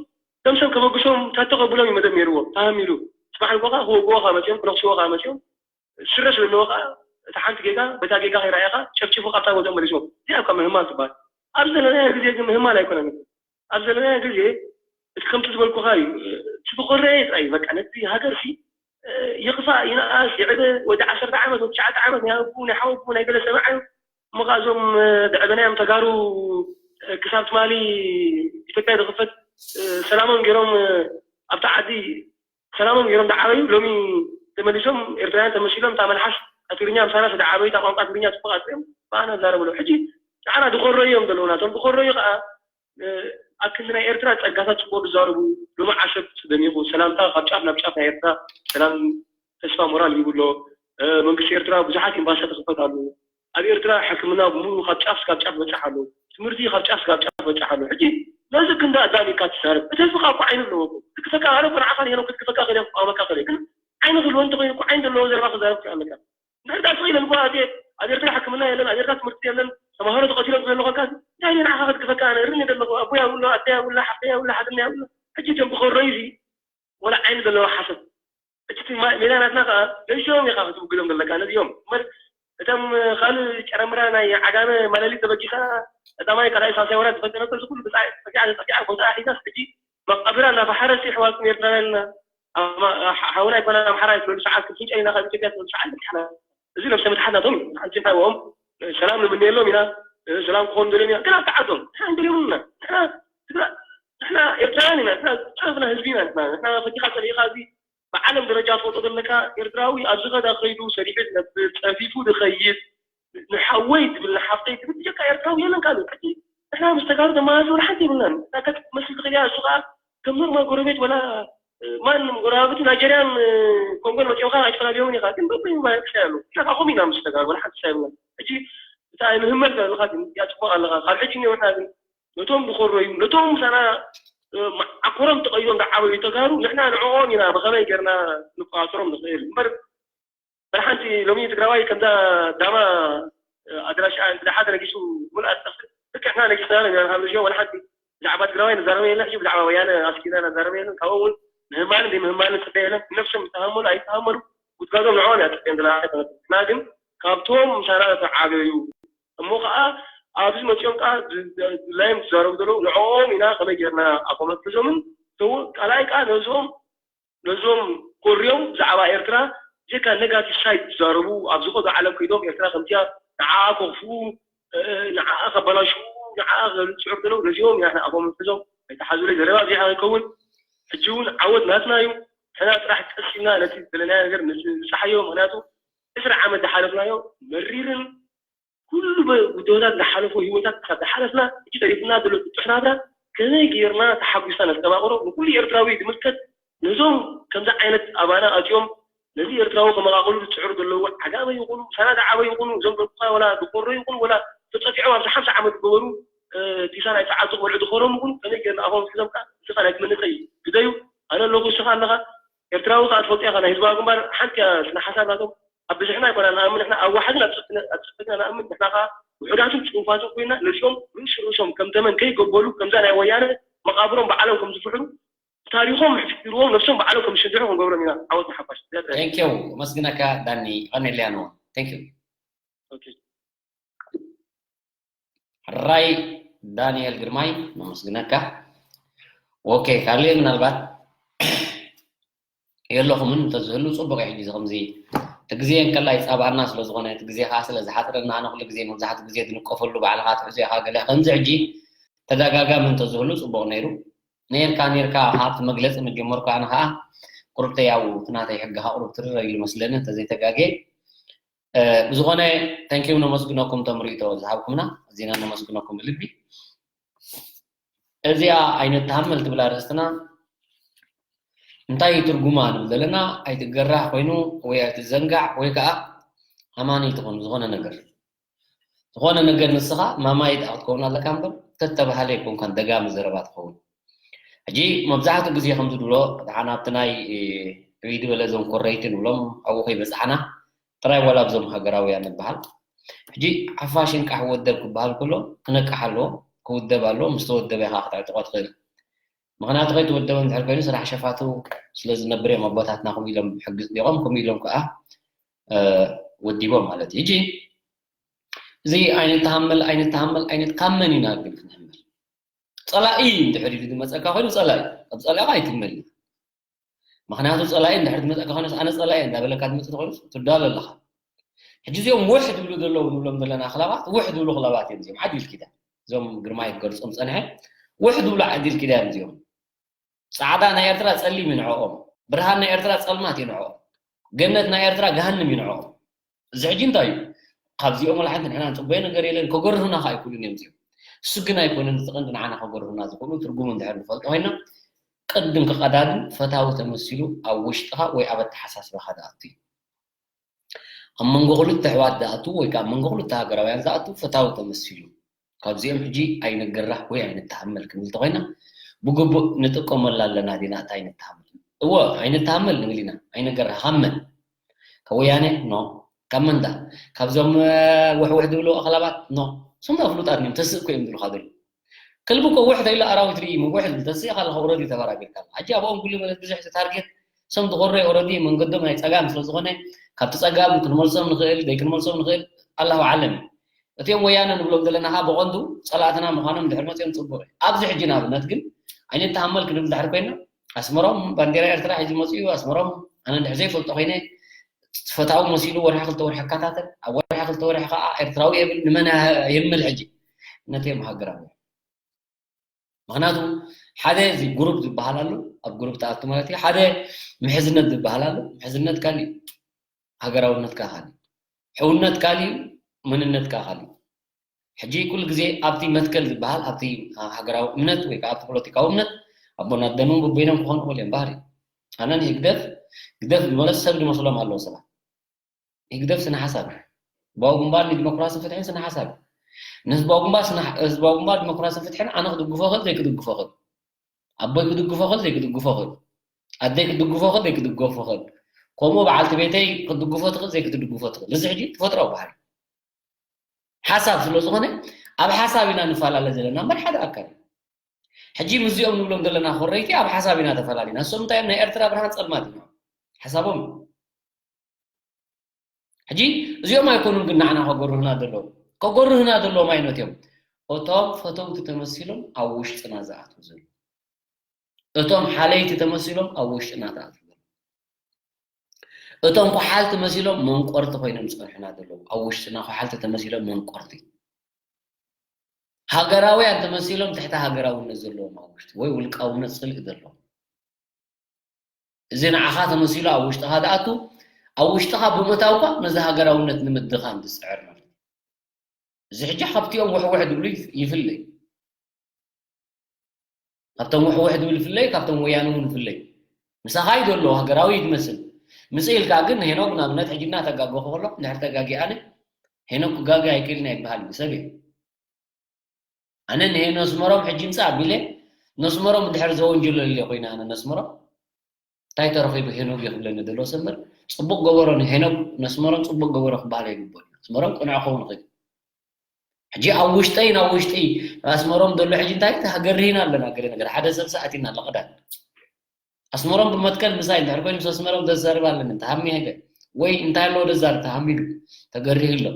እቶም ሰብ ከበግሶም ታተቀብሎም እዩ መደብ ነይርዎም ተሃሚሉ ፅባሕ ንጎ ከዓ ክወግዎ ከዓ መፅኦም ክነክስዎ ከዓ መፅኦም ስረ ስለለዎ ከዓ እቲ ሓንቲ ጌጋ በታ ጌጋ ከይረኣየካ ጨፍጭፉ ካብታ ቦትኦም መሊስዎም እዚኣ ካብ ምህማል ትበሃል ኣብ ዘለናዮ ግዜ ግን ምህማል ኣይኮነን ኣብ ዘለናዮ ግዜ እቲ ከምቲ ዝበልኩኻ እዩ እቲ ብኮረየ ጥራይ እዩ በቃ ነቲ ሃገር ሲ ይኽፋእ ይንኣስ ይዕበ ወዲ ዓሰርተ ዓመት ወዲ ትሽዓተ ዓመት ናይ ኣቡ ናይ ሓወቡ ናይ ገለ ሰብዓ እዩ እሞ ከዓ እዞም ዝዕበናዮም ተጋሩ ክሳብ ትማሊ ኢትዮጵያ ዝኽፈት ሰላሞም ገይሮም ኣብታ ዓዲ ሰላሞም ገይሮም ዝዓበዩ ሎሚ ተመሊሶም ኤርትራውያን ተመሲሎም እታ መልሓስ እታ ትግርኛ ምሳና ስለ ዝዓበዩ እታ ቋንቋ ትግርኛ ፅቡቅ ኣፅዮም ብኣና ዛረብሎ ሕጂ ንዓና ዝኮረዩ እዮም ዘለውና እቶም ዝኮረዩ ከዓ ኣብ ክንዲ ናይ ኤርትራ ጸጋታት ጽቡቅ ዝዛረቡ ሎሚ ዓሰብ ደሚቁ ሰላምታ ካብ ጫፍ ናብ ጫፍ ናይ ኤርትራ ሰላም ተስፋ ሞራል ሂቡ ኣሎ መንግስቲ ኤርትራ ብዙሓት ኤምባሲታት ይኽፈት ኣሎ ኣብ ኤርትራ ሕክምና ብሙሉ ካብ ጫፍ ስካብ ጫፍ በጻሕ ኣሎ ትምህርቲ ካብ ጫፍ ስካብ ጫፍ በጻሕ ኣሎ ሕጂ ነዚ ክንዲ ኣዳሚካ ትዛረብ እቲ ህዝቢ ካብ ዓይኑ ኣለዎ ክትክፈካ ኣነ ንዓኻ ሪሄኖ ክትክፈካ ከለ ክቃወመካ ከለ ግን ዓይኒ ክህልዎ እንተኮይኑ እኮ ዓይኒ ዘለዎ ዘረባ ክዛረብ ኣለካ ንሕና ስቕ ኢለን እኮ ኣትየ ኣብ ኤርትራ ሕክምና የለን ኣብ ኤርትራ ትምህርቲ የለን ተማሃሮ ተቐቲሎም ክዘሎ ኮንካ እንታይ ኢለ ንዓኻ ክትግፈካ ኣነ እርኒ ዘለኹ ኣቦይ ኣብሎ ኣደይ ኣብላ ሓፍተይ ኣብላ ሓትነይ ኣብላ ሕጂ እቶም ብኸረዩ እዚ ወላ ዓይኒ ዘለዎ ሓሰብ እቲ ሜዳ ናትና ከዓ ነዚኦም ኢኻ ክትውግዶም ዘለካ ነዚኦም እምበር እቶም ካልእ ጨረምራ ናይ ዓጋመ ማለሊት ተበጊሳ ቀዳማይ ካልኣይ ሳልሳይ ወራር ዝፈጠረቶ እዚ ኩሉ ብፃዕ ፀጊዓ ተፀጊዓ ቦታ ሒዛስ ሕጂ መቃብራ እናፈሓረሲ ኣሕዋትኩም ኤርትራውያን ሓውና ኣይኮነ ኣምሓራ ይትበሉ ሰዓት ክትፍንጨ ኢና ካብ ኢትዮጵያ ትበሉ ሰዓት ንሕና እዚ ነብሰ ምትሓት ናቶም እዩ ሓንቲ እንታይ ዎም ሰላም ንምንየሎም ኢና ሰላም ክኾኑ ደልዮም ኢና ግን ኣብቲ ዓዶም ንሕና እንደልዮም ኢና ንሕና ትግራይ ንሕና ኤርትራውያን ኢና ንሕና ዝፀረፍና ህዝቢ ኢና ንሕና ንሕና ፈቲኻ ፀሊእኻ እዚ ብዓለም ደረጃ ትፈልጦ ዘለካ ኤርትራዊ ኣብዚ ከዳ ከይዱ ሰሪሑ ዝነብር ፀፊፉ ዝኸይድ ንሓወይ ትብል ንሓፍተይ ትብል ብጀካ ኤርትራዊ የለን ካልእ ሕጂ ንሕና ምስ ተጋሩ ተመሃዝ ወላ ሓንቲ የብልናን እዛ ክትመስል ትኽእል እያ እሱ ከዓ ከም ኖርማል ጎረቤት ወላ ማንም ጎረባብቲ ናይጀርያን ኮንጎን መፂኦም ከዓ ኣይተፈላለዮም ኢኻ ግን በብዩ ማለት ክሳይ ኣሎ ንሕና ካብኹም ኢና ምስ ተጋሩ ወላ ሓንቲ ክሳይ የብልናን ሕጂ እታ ምህመል ኣለካ ግን እያ ፅቡቅ ኣለካ ካብ ሕጂ እኒኦ ንሕና ግን ነቶም ዝኮረዩ ነቶም ምሳና ዓኮሮም ተቀይሮም ዝዓበዩ ተጋሩ ንሕና ንዕኦም ኢና ብከመይ ጌርና ንቆፃፀሮም ንኽእል እምበር በል ሓንቲ ሎሚ ትግራዋይ ከምዛ ዳማ ኣድራሽኣ እንግዳ ሓደ ነጊሱ ሙሉኣት ጠፍእ ልክዕ ንሕና ነጊስና ኢና ካብ ንሽዮ ወላ ሓንቲ ብዛዕባ ትግራዋይ ንዛረበ የለን ሕጂ ብዛዕባ ወያነ ኣስኪና ንዛረበ የለን ካብኡ እውን ምህማልን ዘይምህማልን ፅበ የለን ነብሶም ዝተሃመሉ ኣይተሃመሉ ጉድጋዶም ንዕኦም እያ ፅበዮም ዘላ ንሕና ግን ካብቶም ምሳና ዝተዓበዩ እሞ ከዓ ኣብዚ መፂኦም ከዓ ድላዮም ዝዛረቡ ዘለዉ ንዕኦም ኢና ከመይ ጌርና ኣፎም ኣትሕዞምን ካልኣይ ከዓ ነዞም ነዞም ኮርዮም ብዛዕባ ኤርትራ ጀካ ኔጋቲቭ ሳይድ ዝዛረቡ ኣብ ዝኸዱ ዓለም ከይዶም ኤርትራ ከምቲያ ንዓኣ ከኽፍኡ ንዓኣ ከበላሽዉ ንዓኣ ከልፅዑ ዘለዉ ነዚኦም ኢና ኣፎም ኣትሕዞም ኣይተሓዙለይ ዘረባ ኣብዚኣ ከይከውን ሕጂ እውን ዓወት ናትና እዩ ሕና ጥራሕ ቀስ ኢልና ነቲ ዝደለናዮ ነገር ንብፅሓዮ ምክንያቱ ዕስራ ዓመት ዝሓለፍናዮ መሪርን ኩሉ ጉዳዮታት ዝሓለፎ ህይወታት ካብ ዝሓለፍና እጅ ተሪፉና ዘሎ ጥጡሕ ናብራ ከመይ ጌርና ተሓጒስና ነስተማቕሮ ንኩሉ ኤርትራዊ ዝምልከት ነዞም ከምዚ ዓይነት ኣባና ኣትዮም ነዚ ኤርትራዊ ከመቓቕሉ ዝፅዕሩ ዘለዉ ዓጋመ ይኹኑ ሳና ዝዓበ ይኹኑ እዞም ደቁካ ወላ ዝኮሮ ይኹኑ ወላ ተፀፊዖም ኣብዚ ሓምሳ ዓመት ዝገበሩ ዲሳ ናይ ሰዓት ዝቆልዑ ዝኮሮም ይኹኑ ከመይ ጌርና ኣፎም ሒዞም ከዓ ንስኻ ናይ ትመንፀ እዩ ግደዩ ኣነ ኣለኹ ንስኻ ኣለኻ ኤርትራዊ ከዓ ትፈልጦ ኢኻ፣ ናይ ህዝባዊ ግንባር ሓንቲ እያ ስነ ሓሳብ ናቶም። ኣብ ብዝሕና ኣይኮና ንኣምን ንሕና፣ ኣብ ዋሕድን ኣብ ጽፍትና፣ ኣብ ጽፍትና ንኣምን። ንሕና ከዓ ውሑዳትን ጽንፋትን ኮይና ነዚኦም ርእሲ ርእሶም ከም ተመን ከይገበሉ፣ ከምዛ ናይ ወያነ መቓብሮም ባዕሎም ከም ዝፍሕሩ፣ ታሪኾም ሕፊርዎም ነብሶም ባዕሎም ከም ዝሸድሑ ክንገብሮም ኢና። ዓወት ንሓፋሽ። እዚኣ ጥራይ። Thank you። ኣመስግነካ ዳኒ። ይቐንየለይ ኣነ እውን። Thank you። ኦኬ። ሕራይ ዳንኤል ግርማይ፣ ነመስግነካ። ኦኬ፣ ካልእ ምናልባት የለኹምን እንተዝህሉ ጽቡቕ እዩ። ሕጂ እዚ ከምዚ እቲ ግዜ እንከላ ይጻብኣና ስለ ዝኾነ፣ እቲ ግዜ ከኣ ስለ ዝሓጽረና፣ ኣነ ኩሉ ግዜ መብዛሕትኡ ግዜ ዝንቀፈሉ ባዕልኻ ትሕዞ ኢኻ። ገለ ከምዚ ሕጂ ተደጋጋሚ እንተዝህሉ ጽቡቕ ነይሩ። ነይርካ፣ ነይርካ፣ ካብቲ መግለጺ መጀመርኩ ኣነ ከኣ ቁሩብ ተያው እቲ ናተይ ሕጊ ከኣ ቁሩብ ትርር ኢሉ መስለኒ እንተዘይተጋግየ። እ፣ ብዝኾነ፣ thank you፣ ነመስግነኩም እቶም ርእይቶ ዝሃብኩምና፣ ኣዚና ነመስግነኩም ብልቢ። እዚኣ ኣይንተሃመል ትብል ኣርእስትና እንታይ እዩ ትርጉማ ንብል ዘለና? ኣይትገራህ ኮይኑ ወይ ኣይትዘንጋዕ ወይ ከኣ ኣማኒ ትኹን ዝኾነ ነገር። ዝኾነ ነገር ንስኻ ማማይ ደኣ ክትከውን ኣለካ እምበር፣ ተተባሃለ ኣይኮንካን ደጋሚ ዘረባ ትኸውን። ሕጂ መብዛሕትኡ ግዜ ከምዚ ድብሎ፣ ደሓን ኣብቲ ናይ፣ እ፣ ዕብይ ዝበለ እዞም ኮረይቲ ንብሎም ኣብኡ ከይበጻሕና፣ ጥራይ ዋላ ኣብዞም ሃገራውያን ንበሃል። ሕጂ ሓፋሽ እንቃሕ ወደብ ክበሃል ከሎ ክነቅሕ ኣለዎ፣ ክውደብ ኣለዎ፣ ምስ ተወደበ ኢኻ ክተዕጥቖ ትኽእል። ምኽንያቱ ከይተወደበ እንድሕር ኮይኑ ስራሕ ሸፋቱ ስለ ዝነብር እዮም ኣቦታትና ከምኡ ኢሎም ሕጊ ጽዲቖም፣ ከምኡ ኢሎም ከኣ፣ እ፣ ወዲቦም ማለት እዩ። ሕጂ እዚ ኣይንተሃመል፣ ኣይንተሃመል፣ ኣይነት ካብ መን ኢና ግን ክንህመል? ጸላኢ እንድሕር ኢሉ ዝመጸካ ኮይኑ ጸላኢ፣ ኣብ ጸላኢኻ ኣይትመል። ምኽንያቱ ጸላኢ እንድሕር ዝመጸካ ኮይኑስ ኣነ ጸላኢ እንዳበለካ ዝመጽእ ተኮይኑስ ትዳሎ ኣለኻ። ሕጂ እዚኦም ውሕ ዝብሉ ዘለዉ ንብሎም ዘለና ክለባት፣ ውሕ ዝብሉ ክለባት እዮም እዚኦም። ዓዲል ኪዳ። እዞም ግርማይ ክገልጾም ጸንሐ፣ ውሕ ዝብሉ ዓዲል ኪዳ እዮም እዚኦም። ጻዕዳ ናይ ኤርትራ ጸሊም እዩ ንዕኦም። ብርሃን ናይ ኤርትራ ጸልማት እዩ ንዕኦም። ገነት ናይ ኤርትራ ገሃንም እዩ ንዕኦም። እዚ ሕጂ እንታይ እዩ? ካብዚኦም ወላ ሓንቲ ንሕና ንጽበዮ ነገር የለን። ከገርሁና ከኣ ኣይክእሉን እዮም እዚኦም። እሱ ግን ኣይኮነን፣ እቲ ቀንዲ ንዓና ከገርሁና ዝኽእሉ ትርጉሙ እንድሕር ንፈልጦ ኮይና፣ ቅድም ክቐዳድም ፈታዊ ተመሲሉ ኣብ ውሽጥኻ ወይ ኣብ ኣተሓሳስባኻ ዝኣቱ እዩ። ኣብ መንጎ ክልተ ኣሕዋት ዝኣቱ ወይ ከኣ ኣብ መንጎ ክልተ ሃገራውያን ዝኣቱ ፈታዊ ተመሲሉ። ካብዚኦም ሕጂ ኣይንገራህ ወይ ኣይንተሃመል ክንብል እንተኾይና፣ ብግቡእ ንጥቀመላ ኣለና ዲና እታ ኣይንተሃመል? እወ፣ ኣይንተሃመል ንብል ኢና። ኣይንገራህ ካብ መን? ካብ ወያነ? ኖ። ካብ መን ደኣ? ካብዞም፣ እ፣ ውሕውሕ ዝብሉ ኣኽላባት? ኖ። እሶም ደኣ ፍሉጣት እዮም፣ ተስእ እኮ እዮም ዝብሉኻ ዘለዉ። ከልቢ እኮ ውሕ ተኢሉ ኣራዊት ርኢ፣ ምውሕ ዝብል ተስእ ኢኻ ኣለኻ፣ ኦረዲ ተበራቢርካ ኣለኻ። ሕጂ ኣብኦም ኩሉ መለት ብዙሕ እቲ ታርጌት፣ እሶም ዝኾረዩ ኦረዲ መንገዶም ናይ ጸጋም ስለ ዝኾነ፣ ካብቲ ጸጋም ክንመልሶም ንኽእል፣ ዘይክንመልሶም ንኽእል፣ ኣላሁ ኣዕለም እዩ። እቲኦም ወያነ ንብሎም ዘለና ኸኣ ብቐንዱ ጸላእትና ምዃኖም እንድሕር መጺኦም ጽቡቕ እዩ። ኣብዚ ሕጂ ንኣብነት ግን ኣይንተሃመል ክንብል እንድሕር ኮይና፣ ኣስመሮም ባንዴራ ኤርትራ ሒዙ መጺኡ፣ ኣስመሮም ኣነ እንድሕር ዘይፈልጦ ኮይነ፣ ፈታዊ መሲሉ ወርሒ ክልተ ወርሒ ይከታተል፣ ኣብ ወርሒ ክልተ ወርሒ ከኣ ኤርትራዊ የብል፣ ንመን የህምል ሕጂ? ነቲ እዮም ሃገራዊ። ምኽንያቱ ሓደ እዚ ግሩፕ ዝበሃል ኣሎ፣ ኣብ ግሩፕ ትኣቱ ማለት እዩ። ሓደ ምሕዝነት ዝበሃል ኣሎ፣ ምሕዝነት ካሊእ፣ ሃገራውነትካ ካሊእ፣ ሕውነትካ ካሊእ፣ መንነትካ ካሊእ። ሕጂ ኩሉ ግዜ ኣብቲ መትከል ዝበሃል፣ ኣብቲ ሃገራዊ እምነት ወይ ከዓ ኣብቲ ፖለቲካዊ እምነት ኣቦና ኣደኖም በበይኖም ክኾኑ ይኽእሉ እዮም። ባህሪ ኣነ ንህግደፍ፣ ግደፍ ዝመለስ ሰብ ዝመስሎም ኣለዉ ሰባት። ህግደፍ ስነ ሓሳብ እዩ። ህዝባዊ ግንባር ንዲሞክራስን ፍትሕን ስነ ሓሳብ እዩ። ንህዝባዊ ግንባር ስነ-፣ ህዝባዊ ግንባር ዲሞክራስን ፍትሕን ኣነ ክድግፎ ክእል፣ ዘይክድግፎ ክእል። ኣቦይ ክድግፎ ክእል፣ ዘይክድግፎ ክእል። ኣደይ ክድግፎ ክእል፣ ዘይክድግፎ ክእል። ከምኡ በዓልቲ ቤተይ ክትድግፎ ትኽእል፣ ዘይክትድግፎ ትኽእል። እዚ ሕጂ ተፈጥሮኣዊ ባህሪ ሓሳብ ስለ ዝኾነ፣ ኣብ ሓሳብ ኢና ንፈላለ ዘለና እምበር ሓደ ኣካል እዩ። ሕጂ ምስዚኦም ንብሎም ዘለና ኮረይቲ ኣብ ሓሳብ ኢና ተፈላሊና። እሶም እንታይ እዮም? ናይ ኤርትራ ብርሃን ጸልማት እዮም። ሓሳቦም እዩ። ሕጂ እዚኦም ኣይኮኑን ግን ንዓና ከጎርሁና ዘለዎም። ከጎርሁና ዘለዎም ኣይነት እዮም? እቶም ፈተውቲ ተመሲሎም ኣብ ውሽጥና ዝኣትዉ ዘለዉ። እቶም ሓለይቲ ተመሲሎም ኣብ ውሽጥና ዝኣትዉ ዘለዉ። እቶም ኮሓልቲ መሲሎም መንቆርቲ ኮይኖም ዝጸንሑና ዘለዉ። ኣብ ውሽጥና ኮሓልቲ ተመሲሎም መንቆርቲ። ሃገራውያን ተመሲሎም ትሕቲ ሃገራውነት ዘለዎም ኣብ ውሽጢ ወይ ውልቃውነት ጽልኢ ዘለዎም። እዚ ንዓኻ ተመሲሉ ኣብ ውሽጥኻ ዝኣቱ፣ ኣብ ውሽጥኻ ብምእታውካ ነዚ ሃገራውነት ንምድኻም ዝጽዕር ማለት እዩ። እዚ ሕጂ ካብቲኦም ውሕውሕ ዝብሉ ይፍ-፣ ይፍለ እዩ። ካብቶም ውሕውሕ ዝብል ይፍለ እዩ፣ ካብቶም ወያነ እውን ይፍለ እዩ። ምሳኻ እዩ ዘሎ፣ ሃገራዊ እዩ ዝመስል። ምስ ኢልካ ግን ሄኖክ ንኣብነት ሕጂ እናተጋገኹ ከለኹ፣ እንድሕር ተጋጊ ኣነ፣ ሄኖክ ክጋገ ኣይክእልን ኣይበሃል እዩ፣ ሰብ እዩ። ኣነ ንሄ-፣ ነስመሮም ሕጂ ምጻእ ኣቢለ፣ ነስመሮም እንድሕር ዘወንጅለሉ ኮይነ ኣነ ነስመሮም፣ እንታይ ተረኺቡ ሄኖግ እዩ ክብለኒ ዘሎ ሰብ እምበር፣ ጽቡቕ ገበሮ ንሄኖግ ነስመሮም ጽቡቕ ገበሮ ክበሃል ኣይግብኦን እዩ። ኣስመሮም ቅኑዕ ክኸውን ይኽእል እዩ። ሕጂ ኣብ ውሽጠይ፣ ናብ ውሽጢ ኣስመሮም ዘሎ ሕጂ እንታይ ተገሪህና ኣለና፣ ገለ ነገር ሓደ ሰብ ሰኣቲና ኣሎ ቀዳም። ኣስመሮም ብመትከል ምሳይ እንድሕር ኮይኑ ምስ ኣስመሮም ዘዛርብ ኣለኒ፣ ተሃሚ ሄደ ወይ እንታይ ኣለዎ ደዛር ተሃሚሉ ተገሪህ ኣሎ።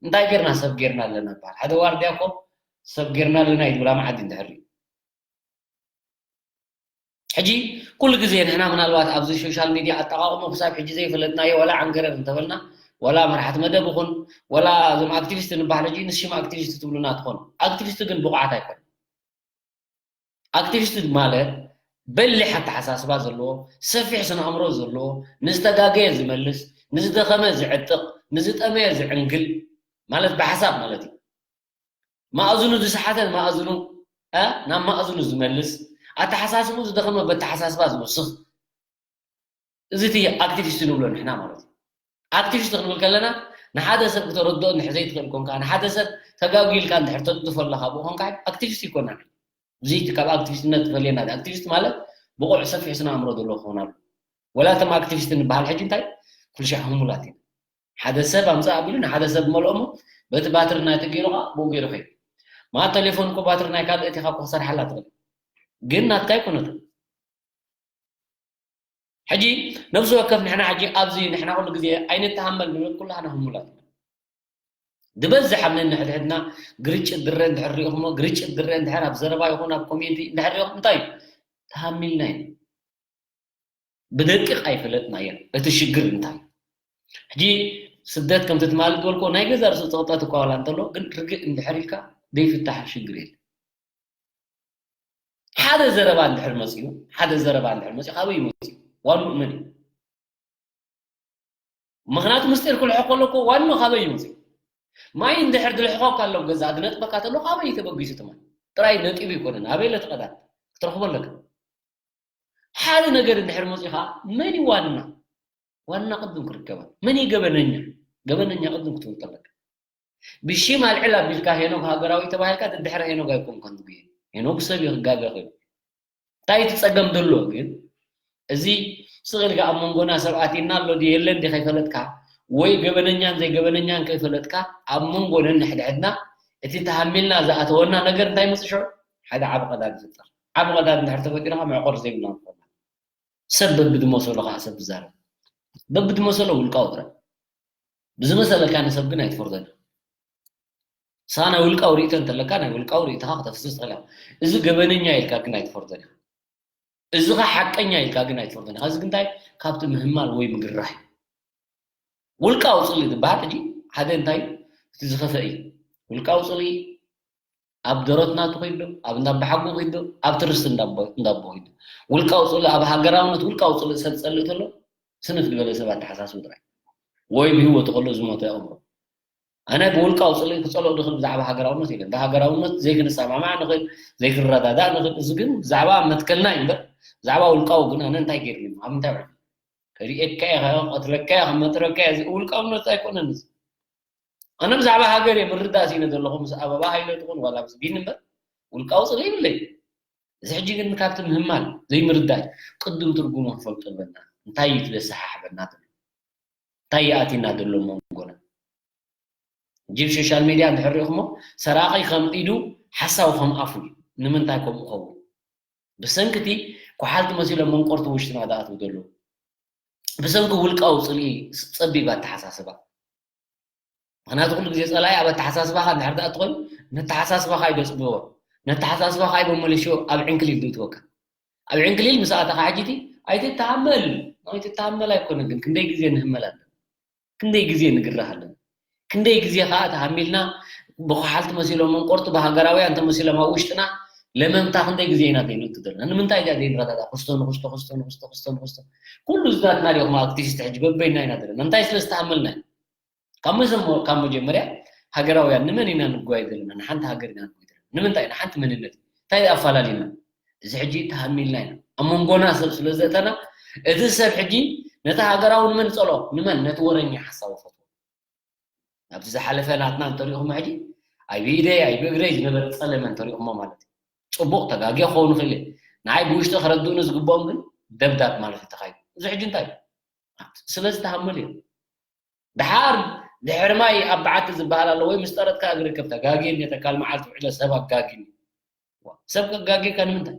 እንታይ ጌርና ሰብ ጌርና ኣለና ይበሃል። ሓደ ዋርድያ እኮ ሰብ ጌርና ኣለና እዩ ዝብላ መዓዲ እንድሕር እዩ። ሕጂ ኩሉ ግዜ ንሕና ምናልባት ኣብዚ ሶሻል ሚድያ ኣጠቓቕሞ ክሳብ ሕጂ ዘይፈለጥናዮ ዋላ ዓንገረር እንተበልና ዋላ መራሕቲ መደብ ይኹን ዋላ እዞም ኣክቲቪስት ንባህል ሕጂ ንስሽም ኣክቲቪስት ትብሉና ትኾኑ። ኣክቲቪስት ግን ብቑዓት ኣይኮን። ኣክቲቪስት ማለት በሊሕ ኣተሓሳስባ ዘለዎ፣ ሰፊሕ ስነ ኣእምሮ ዘለዎ፣ ንዝተጋገየ ዝመልስ፣ ንዝደኸመ ዝዕጥቕ፣ ንዝጠመየ ዝዕንግል ማለት ብሓሳብ ማለት እዩ። ማእዝኑ ዝሰሓተ ማእዝኑ እ ናብ ማእዝኑ ዝመልስ፣ ኣተሓሳስቡ ዝደኸመ በተሓሳስባ ዝውስኽ፣ እዚ እቲ ኣክቲቪስት ንብሎ ንሕና ማለት እዩ። ኣክቲቪስት ክንብል ከለና ንሓደ ሰብ ክተረድኦ እንድሕር ዘይትኽእል ኮንካ፣ ንሓደ ሰብ ተጋጉ ኢልካ እንድሕር ተጥድፎ ኣለኻ ብኡ ኮንካ ኣክቲቪስት ይኮና። እዚ እቲ ካብ ኣክቲቪስትነት ትፈልየና። ኣክቲቪስት ማለት ብቑዕ ሰፊሕ ስነ ኣእምሮ ዘለዎ ክኾን ኣሎ። ወላ እቶም ኣክቲቪስት ንበሃል ሕጂ እንታይ ኩሉ ሻዕ ህሙላት ኢና። ሓደ ሰብ ኣምፅእ ኣቢሉ ንሓደ ሰብ መልኦሞ በቲ ባትሪ ናይ ተገይሩ ከዓ ብኡ ገይሩ ኸይዱ። ማ ቴሌፎን እኮ ባትሪ ናይ ካልእ እቲኻ እኮ ክሰርሓላ ትኽእል ግን ናትካ ኣይኮነትን። ሕጂ ነብሲ ወከፍ ንሕና ሕጂ ኣብዚ ንሕና ኩሉ ግዜ ኣይንተሃመል ንብል ኩላህና ህሙላት ኢና። ዝበዝሕ ኣብ ነንሕድሕድና ግርጭት ድረ እንድሕር ሪኢኹሞ ግርጭት ድረ እንድሕር ኣብ ዘረባ ይኹን ኣብ ኮሜንቲ እንድሕር ሪኢኹም እንታይ እዩ ተሃሚልና ኢና። ብደቂቕ ኣይፈለጥናዮን እቲ ሽግር እንታይ። ሕጂ ስደት ከምቲ ትማሊ ዝበልኮ ናይ ገዛ ርእሱ ፀቕጠት እኳ ዋላ እንተሎ ግን ርግእ እንድሕር ኢልካ ዘይፍታሕ ሽግር የለ። ሓደ ዘረባ እንድሕር መፅኡ ሓደ ዘረባ እንድሕር መፅኡ ካበይ መፅኡ ዋንኡ መን እዩ? ምክንያቱ ምስጢር ክልሖ ከሎ እኮ ዋንኡ ካበይ እዩ መፅኡ? ማይ እንድሕር ድልሕኾ ካሎ ገዛ ድነጥበካ ተሎ ካበይ እዩ ተበጊሱ ትማል ጥራይ ነጢቡ ይኮነን ኣበይ ለትቐዳት ክትረኽቦ ኣለካ። ሓደ ነገር እንድሕር መፅኡ ከዓ መን እዩ ዋና? ዋና ቅድም ክርከባ መን እዩ ገበነኛ? ገበነኛ ቅድም ክትፈልጦ ኣለካ። ብሽም ኣልዕል ኣቢልካ ሄኖግ ሃገራዊ ተባሂልካ ድድሕረ ሄኖግ ኣይኮንካን ትጉየ። ሄኖግ ሰብ እዩ ክጋገ ኸይኑ እንታይ እቲ ፀገም ዘሎ ግን እዚ ስቕ ኢልካ ኣብ መንጎና ሰብ ኣቲና ኣሎ ድዩ የለን ድዩ ከይፈለጥካ ወይ ገበነኛን ዘይገበነኛን ከይፈለጥካ ኣብ መንጎ ነንሕድሕድና እቲ ተሃሚልና ዝኣተወና ነገር እንታይ ምፅእ ሽዑ ሓደ ዓብ ቀዳድ ይፍጠር። ዓብ ቀዳድ እንድሕር ተፈጢሩ ከዓ መዕቆር ዘይብልና ንኾና። ሰብ በብድመሰሎ ከዓ ሰብ ትዛረብ። በብድመሰሎ ውልቃዊ ጥራይ ብዝመሰለካ ንሰብ ግን ኣይትፈርዶን ኢኻ። ንስኻ ናይ ውልቃዊ ርእይቶ እንተለካ ናይ ውልቃዊ ርእይቶኻ ክተፍስስ ትኽእል ኢኻ። እዚ ገበነኛ ኢልካ ግን ኣይትፈርዶን ኢኻ። እዚ ኸ ሓቀኛ ኢልካ ግን ኣይትፈርዶን ኢኻ። እዚ ግንታይ ካብቲ ምህማል ወይ ምግራሕ እዩ። ውልቃዊ ጽልኢ ዝበሃል ሕጂ ሓደ እንታይ እዩ? እቲ ዝኸፍአ እዩ። ውልቃዊ ጽልኢ ኣብ ደሮት ናቱ ከይዶ ኣብ እንዳባሓጎ ከይዶ ኣብ ትርስቲ እንዳቦ እንዳቦ ከይዶ ውልቃዊ ጽልኢ ኣብ ሃገራውነት ውልቃዊ ጽልኢ ሰብ ጸልእ ተሎ ስንፍ ዝበለ ሰብ ኣተሓሳስቡ ጥራይ ወይ ብህይወቱ ከሎ ዝሞተ ኣእምሮ ኣነ ብውልቃዊ ጽልኢ ክጸልኦ ድኽእል ብዛዕባ ሃገራውነት ኢለ ብሃገራውነት ዘይክንሰማማዕ ንኽእል ዘይክንረዳዳእ ንኽእል እዚ ግን ብዛዕባ መትከልና እዩ እምበር ብዛዕባ ውልቃዊ ግን ኣነ እንታይ ገይርኒ ኣብ ምንታይ ውዕል ከርእየካ እየ ክቐትለካ እየ ክመጥረካ እየ ውልቃውነት ኣይኮነን እዚ ኣነ ብዛዕባ ሃገር እየ ምርዳእ ስኢነ ዘለኹ ምስ ኣበባ ሃይለ ትኹን ዋላ ምስ ቢኒ እምበር ውልቃዊ ጽልኢ የብለይ እዚ ሕጂ ግን ካብቲ ምህማል ዘይምርዳእ እዩ ቅድም ትርጉሙ ክንፈልጦ ኣለና እንታይ እዩ ዘሰሓሕበና ዘሎ እንታይ እዩ ኣቲና ዘሎ መንጎና ሕጂ ብ ሶሻል ሜድያ እንድሕር ሪኢኹሞ ሰራቒ ከም ኢዱ ሓሳዊ ከም ኣፉ እዩ ንምንታይ ከምኡ ኸውን ብሰንኪ እቲ ኳሓልቲ መሲሎም መንቆርቲ ውሽጥና ዝኣትዉ ዘለዉ ብሰንኪ ውልቃዊ ጽልኢ ጸቢብ ኣተሓሳስባ ምኽንያቱ ኩሉ ግዜ ጸላኢ ኣብ ኣተሓሳስባኻ እንድሕር ዝኣቲ ኮይኑ ነተሓሳስባኻ እዩ ደጽብቦ ነተሓሳስባኻ እዩ መመለሽዮ ኣብ ዕንክሊል ዝእትወካ ኣብ ዕንክሊል ምስ ኣተኻ ሕጂ እቲ ኣይትተሃመል ኣይትተሃመል ኣይኮነ ግን ክንደይ ግዜ ንህመል ኣለና ክንደይ ግዜ ንግረህ ኣለና ክንደይ ግዜ ከዓ ተሃሚልና ብኳሓልቲ መሲሎም መንቆርጡ ብሃገራውያን ተመሲሎም ኣብ ውሽጥና ለመምታ ክንደይ ግዜ ኢና ዘይንእቱ ዘለና ንምንታይ እዚኣ ዘይንረዳዳ ክስቶ ንክስቶ ክስቶ ንክስቶ ክስቶ ንክስቶ ኩሉ ዝናትና ዲኹም ኣክቲቪስት ሕጂ በበይና ኢና ዘለና እንታይ ስለ ዝተሃመልና ካብ መሰሞ ካብ መጀመርያ ሃገራውያን ንመን ኢና ንጓየ ዘለና ንሓንቲ ሃገር ኢና ንጓየ ዘለና ንምንታይ ንሓንቲ መንነት እንታይ ኣፋላሊና እዚ ሕጂ ተሃሚልና ኢና ኣብ መንጎና ሰብ ስለ ዘእተና እቲ ሰብ ሕጂ ነቲ ሃገራዊ ንመን ጸሎ ንመን ነቲ ወረኛ ሓሳቡ ፈትዎ ኣብዚ ዝሓለፈ ናትና እንተሪእኹሞ ሕጂ ኣይብኢደይ ኣይብእግረይ ዝነበረ ጸለመ እንተሪእኹሞ ማለት እዩ ጽቡቕ ተጋጊ ክኸውን ይኽእል ንዓይ ብውሽጢ ከረድኡኒ ዝግብኦም ግን ደብዳብ ማለት እዩ ተኻይዱ እዚ ሕጂ እንታይ እዩ? ስለ ዝተሃመሉ እዮም። ድሓር ድሕሪ ማይ ኣብ በዓቲ ዝበሃል ኣሎ ወይ ምስ ጠረጥካ እግሪ ከብታ ጋጊ እንዴ ተካል መዓልቲ ውዕለ ሰብ ኣጋጊ ሰብ ከጋጊካ ንምንታይ?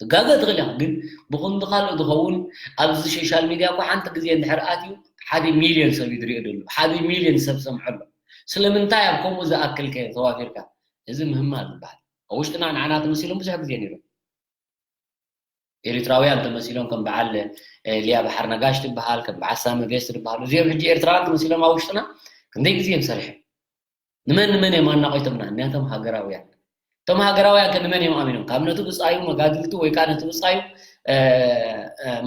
ትጋገ ትኽእል ኢኻ፣ ግን ብኹንዲ ካልእ ዝኸውን ኣብዚ ሶሻል ሚድያ እኮ ሓንቲ ግዜ እንድሕር ኣትዩ ሓደ ሚልዮን ሰብ እዩ ዝሪኦ ዘሎ። ሓደ ሚልዮን ሰብ ሰምዖ ኣሎ። ስለምንታይ ኣብ ከምኡ ዝኣክል ከ ተዋፊርካ? እዚ ምህማል ዝበሃል። ኣብ ውሽጥና ንዓና ተመሲሎም ብዙሕ ግዜ ነይሮም። ኤሪትራውያን ተመሲሎም ከም በዓል ሊያ በሓር ነጋሽ ትበሃል፣ ከም በዓል ሳሚ ቤስት ትበሃሉ እዚኦም ሕጂ ኤርትራውያን ተመሲሎም ኣብ ውሽጥና ክንደይ ግዜ እዮም ሰሪሖም? ንመን ንመን እዮም ኣናቒቶምና? እኒያቶም ሃገራውያን። እቶም ሃገራውያን ከ ንመን እዮም ኣሚኖም? ካብ ነቲ ብጻዩ መጋድልቱ ወይ ከዓ ነቲ ብጻዩ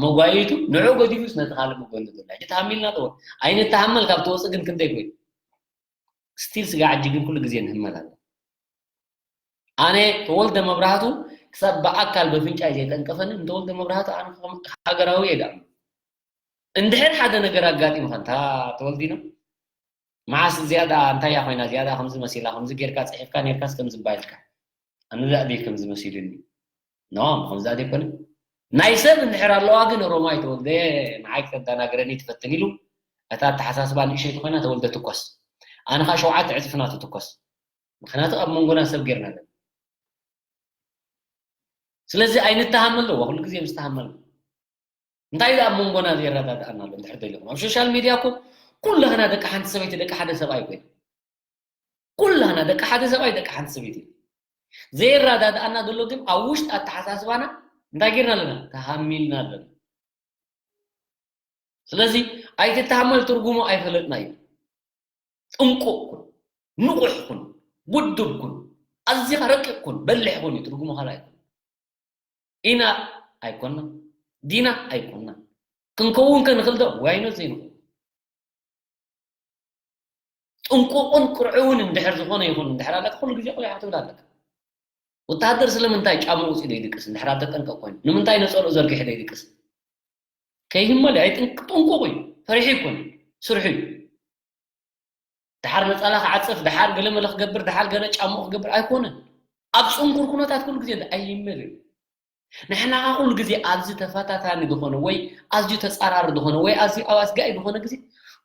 መጓይቱ ንዑ ገዲፉስ ነቲ ካልእ መጎኒ ዘሎ ሕጂ ተሃሚልና ጠወ ኣይንተሃመል ካብ ተወፅእ ግን ክንደይ ኮይኑ ስቲል ስጋ ሕጂ ግን ኩሉ ግዜ ንህመል ኣሎ። ኣነ ተወልደ መብራህቱ ክሳብ ብኣካል በፍንጫይ ዘይጠንቀፈኒ ንተወልደ መብራህቱ ኣነ ሃገራዊ እየ ዳኣም እንድሕር ሓደ ነገር ኣጋጢምካ እንታ ተወልዲና መዓስ እዚኣ ዳ እንታይ እያ ኮይና እዚኣ ዳ ከምዚ መሲላ ከምዚ ጌርካ ፅሒፍካ ኔርካስ ከምዚ ባይልካ ኣነ ዳ ድየ ከምዚ መሲሉኒ ኖ ከምዚ ዳ ኣይኮነ ናይ ሰብ እንድሕር ኣለዋ ግን ሮማይ ተወልደ ንዓይ ክተዳናግረኒ ትፈትን ኢሉ እታ ኣተሓሳስባ ንእሸይቲ ኮይና ተወልደ ትኮስ ኣነ ከዓ ሸውዓተ ዕፅፍና ትትኮስ ምክንያቱ ኣብ መንጎና ሰብ ጌርና ኣለና ስለዚ ኣይንተሃመል ኣለዎ ኩሉ ግዜ ምስተሃመል እንታይ ኣብ መንጎና ዘይረዳድኣና ኣሎ እንድሕር ደሊኹም ኣብ ሶሻል ሚድያ እኮ ኩላህና ደቂ ሓንቲ ሰበይቲ ደቂ ሓደ ሰብኣይ ኮይና ኩላህና ደቂ ሓደ ሰብኣይ ደቂ ሓንቲ ሰበይቲ ዘይረዳድኣና ዘሎ ግን ኣብ ውሽጢ ኣተሓሳስባና እንታይ ጌርና ኣለና ተሃሚልና ኣለና ስለዚ ኣይትተሃመል ትርጉሙ ኣይፈለጥና እዩ ጥንቁቕ ኩን ንቑሕ ኩን ውዱብ ኩን ኣዚኻ ረቂቕ ኩን በሊሕ ኩን እዩ ትርጉሙ ካልእ ኣይኮን ኢና ኣይኮና ዲና ኣይኮና ክንከውን ከንኽእል ዶ ዋይኖ ዘይንኸውን ጥንቁቕን ቅርዑውን እንድሕር ዝኾነ ይኹን እንድሕር ኣለካ ኩሉ ግዜ ቆይሓ ትብል ኣለካ ወተሃደር ስለምንታይ ጫማ ውፅኢ ዘይድቅስ እንድሕር ተጠንቀቕ ኮይኑ ንምንታይ ነፀልኡ ዘርጊሑ ዘይድቅስ ከይህመል ኣይጥንቁቕ እዩ ፈሪሑ ይኮን ስርሑ እዩ ድሓር ነፃላ ክዓፅፍ ድሓር ገለ መለ ክገብር ድሓር ገለ ጫምኡ ክገብር ኣይኮነን ኣብ ፅንኩር ኩነታት ኩሉ ግዜ ኣይመልን ንሕና ከዓ ኩሉ ግዜ ኣብዚ ተፈታታኒ ዝኾነ ወይ ኣዝዩ ተፃራሪ ዝኾነ ወይ ኣዝዩ ኣዋስጋኢ ዝኾነ ግዜ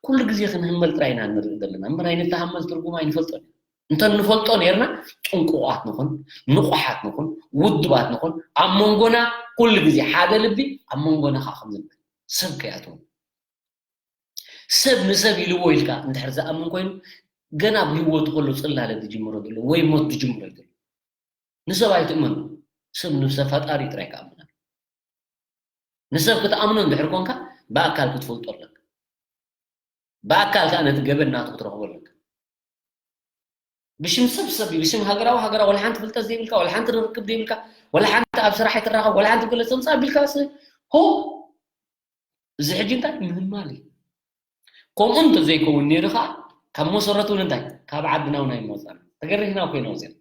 ኩሉ ግዜ ክንህመል ጥራይ ኢና ንርኢ ዘለና እምበር ኣይንተሃመል ትርጉም ኣይንፈልጦን እንተ ንፈልጦ ነርና ጥንቁቋት ንኹን ንቑሓት ንኹን ውድባት ንኹን ኣብ መንጎና ኩሉ ግዜ ሓደ ልቢ ኣብ መንጎና ከዓ ከም ዝንበር ሰብ ከይኣትወን ሰብ ንሰብ ኢልዎ ኢልካ እንድሕር ዝኣምን ኮይኑ ገና ኣብ ህይወቱ ከሎ ፅላለ ዝጅምሮ ዘሎ ወይ ሞት ዝጅምሮ ዘሎ ንሰብ ኣይትእመኑ ሰብ ንሰብ ፈጣሪ ጥራይ ክኣምና ንሰብ ክትኣምኖ እንድሕር ኮንካ ብኣካል ክትፈልጦ ኣለካ ብኣካል ከዓ ነቲ ገበን ናቱ ክትረኽቦ ኣለካ ብሽም ሰብ ሰብ ብሽም ሃገራዊ ሃገራዊ ወላ ሓንቲ ፍልጠት ዘይብልካ ወላ ሓንቲ ርክብ ዘይብልካ ወላ ሓንቲ ኣብ ስራሕ ኣይትራኸብ ወላ ሓንቲ ገለ ተምፃእ ቢልካ ሆ እዚ ሕጂ እንታይ ምህማል እዩ ከምኡ እንተዘይከውን ነይሩ ከዓ ካብ መሰረቱ እውን እንታይ ካብ ዓድና እውን ኣይመፃና ተገሪህና ኮይና ወፂና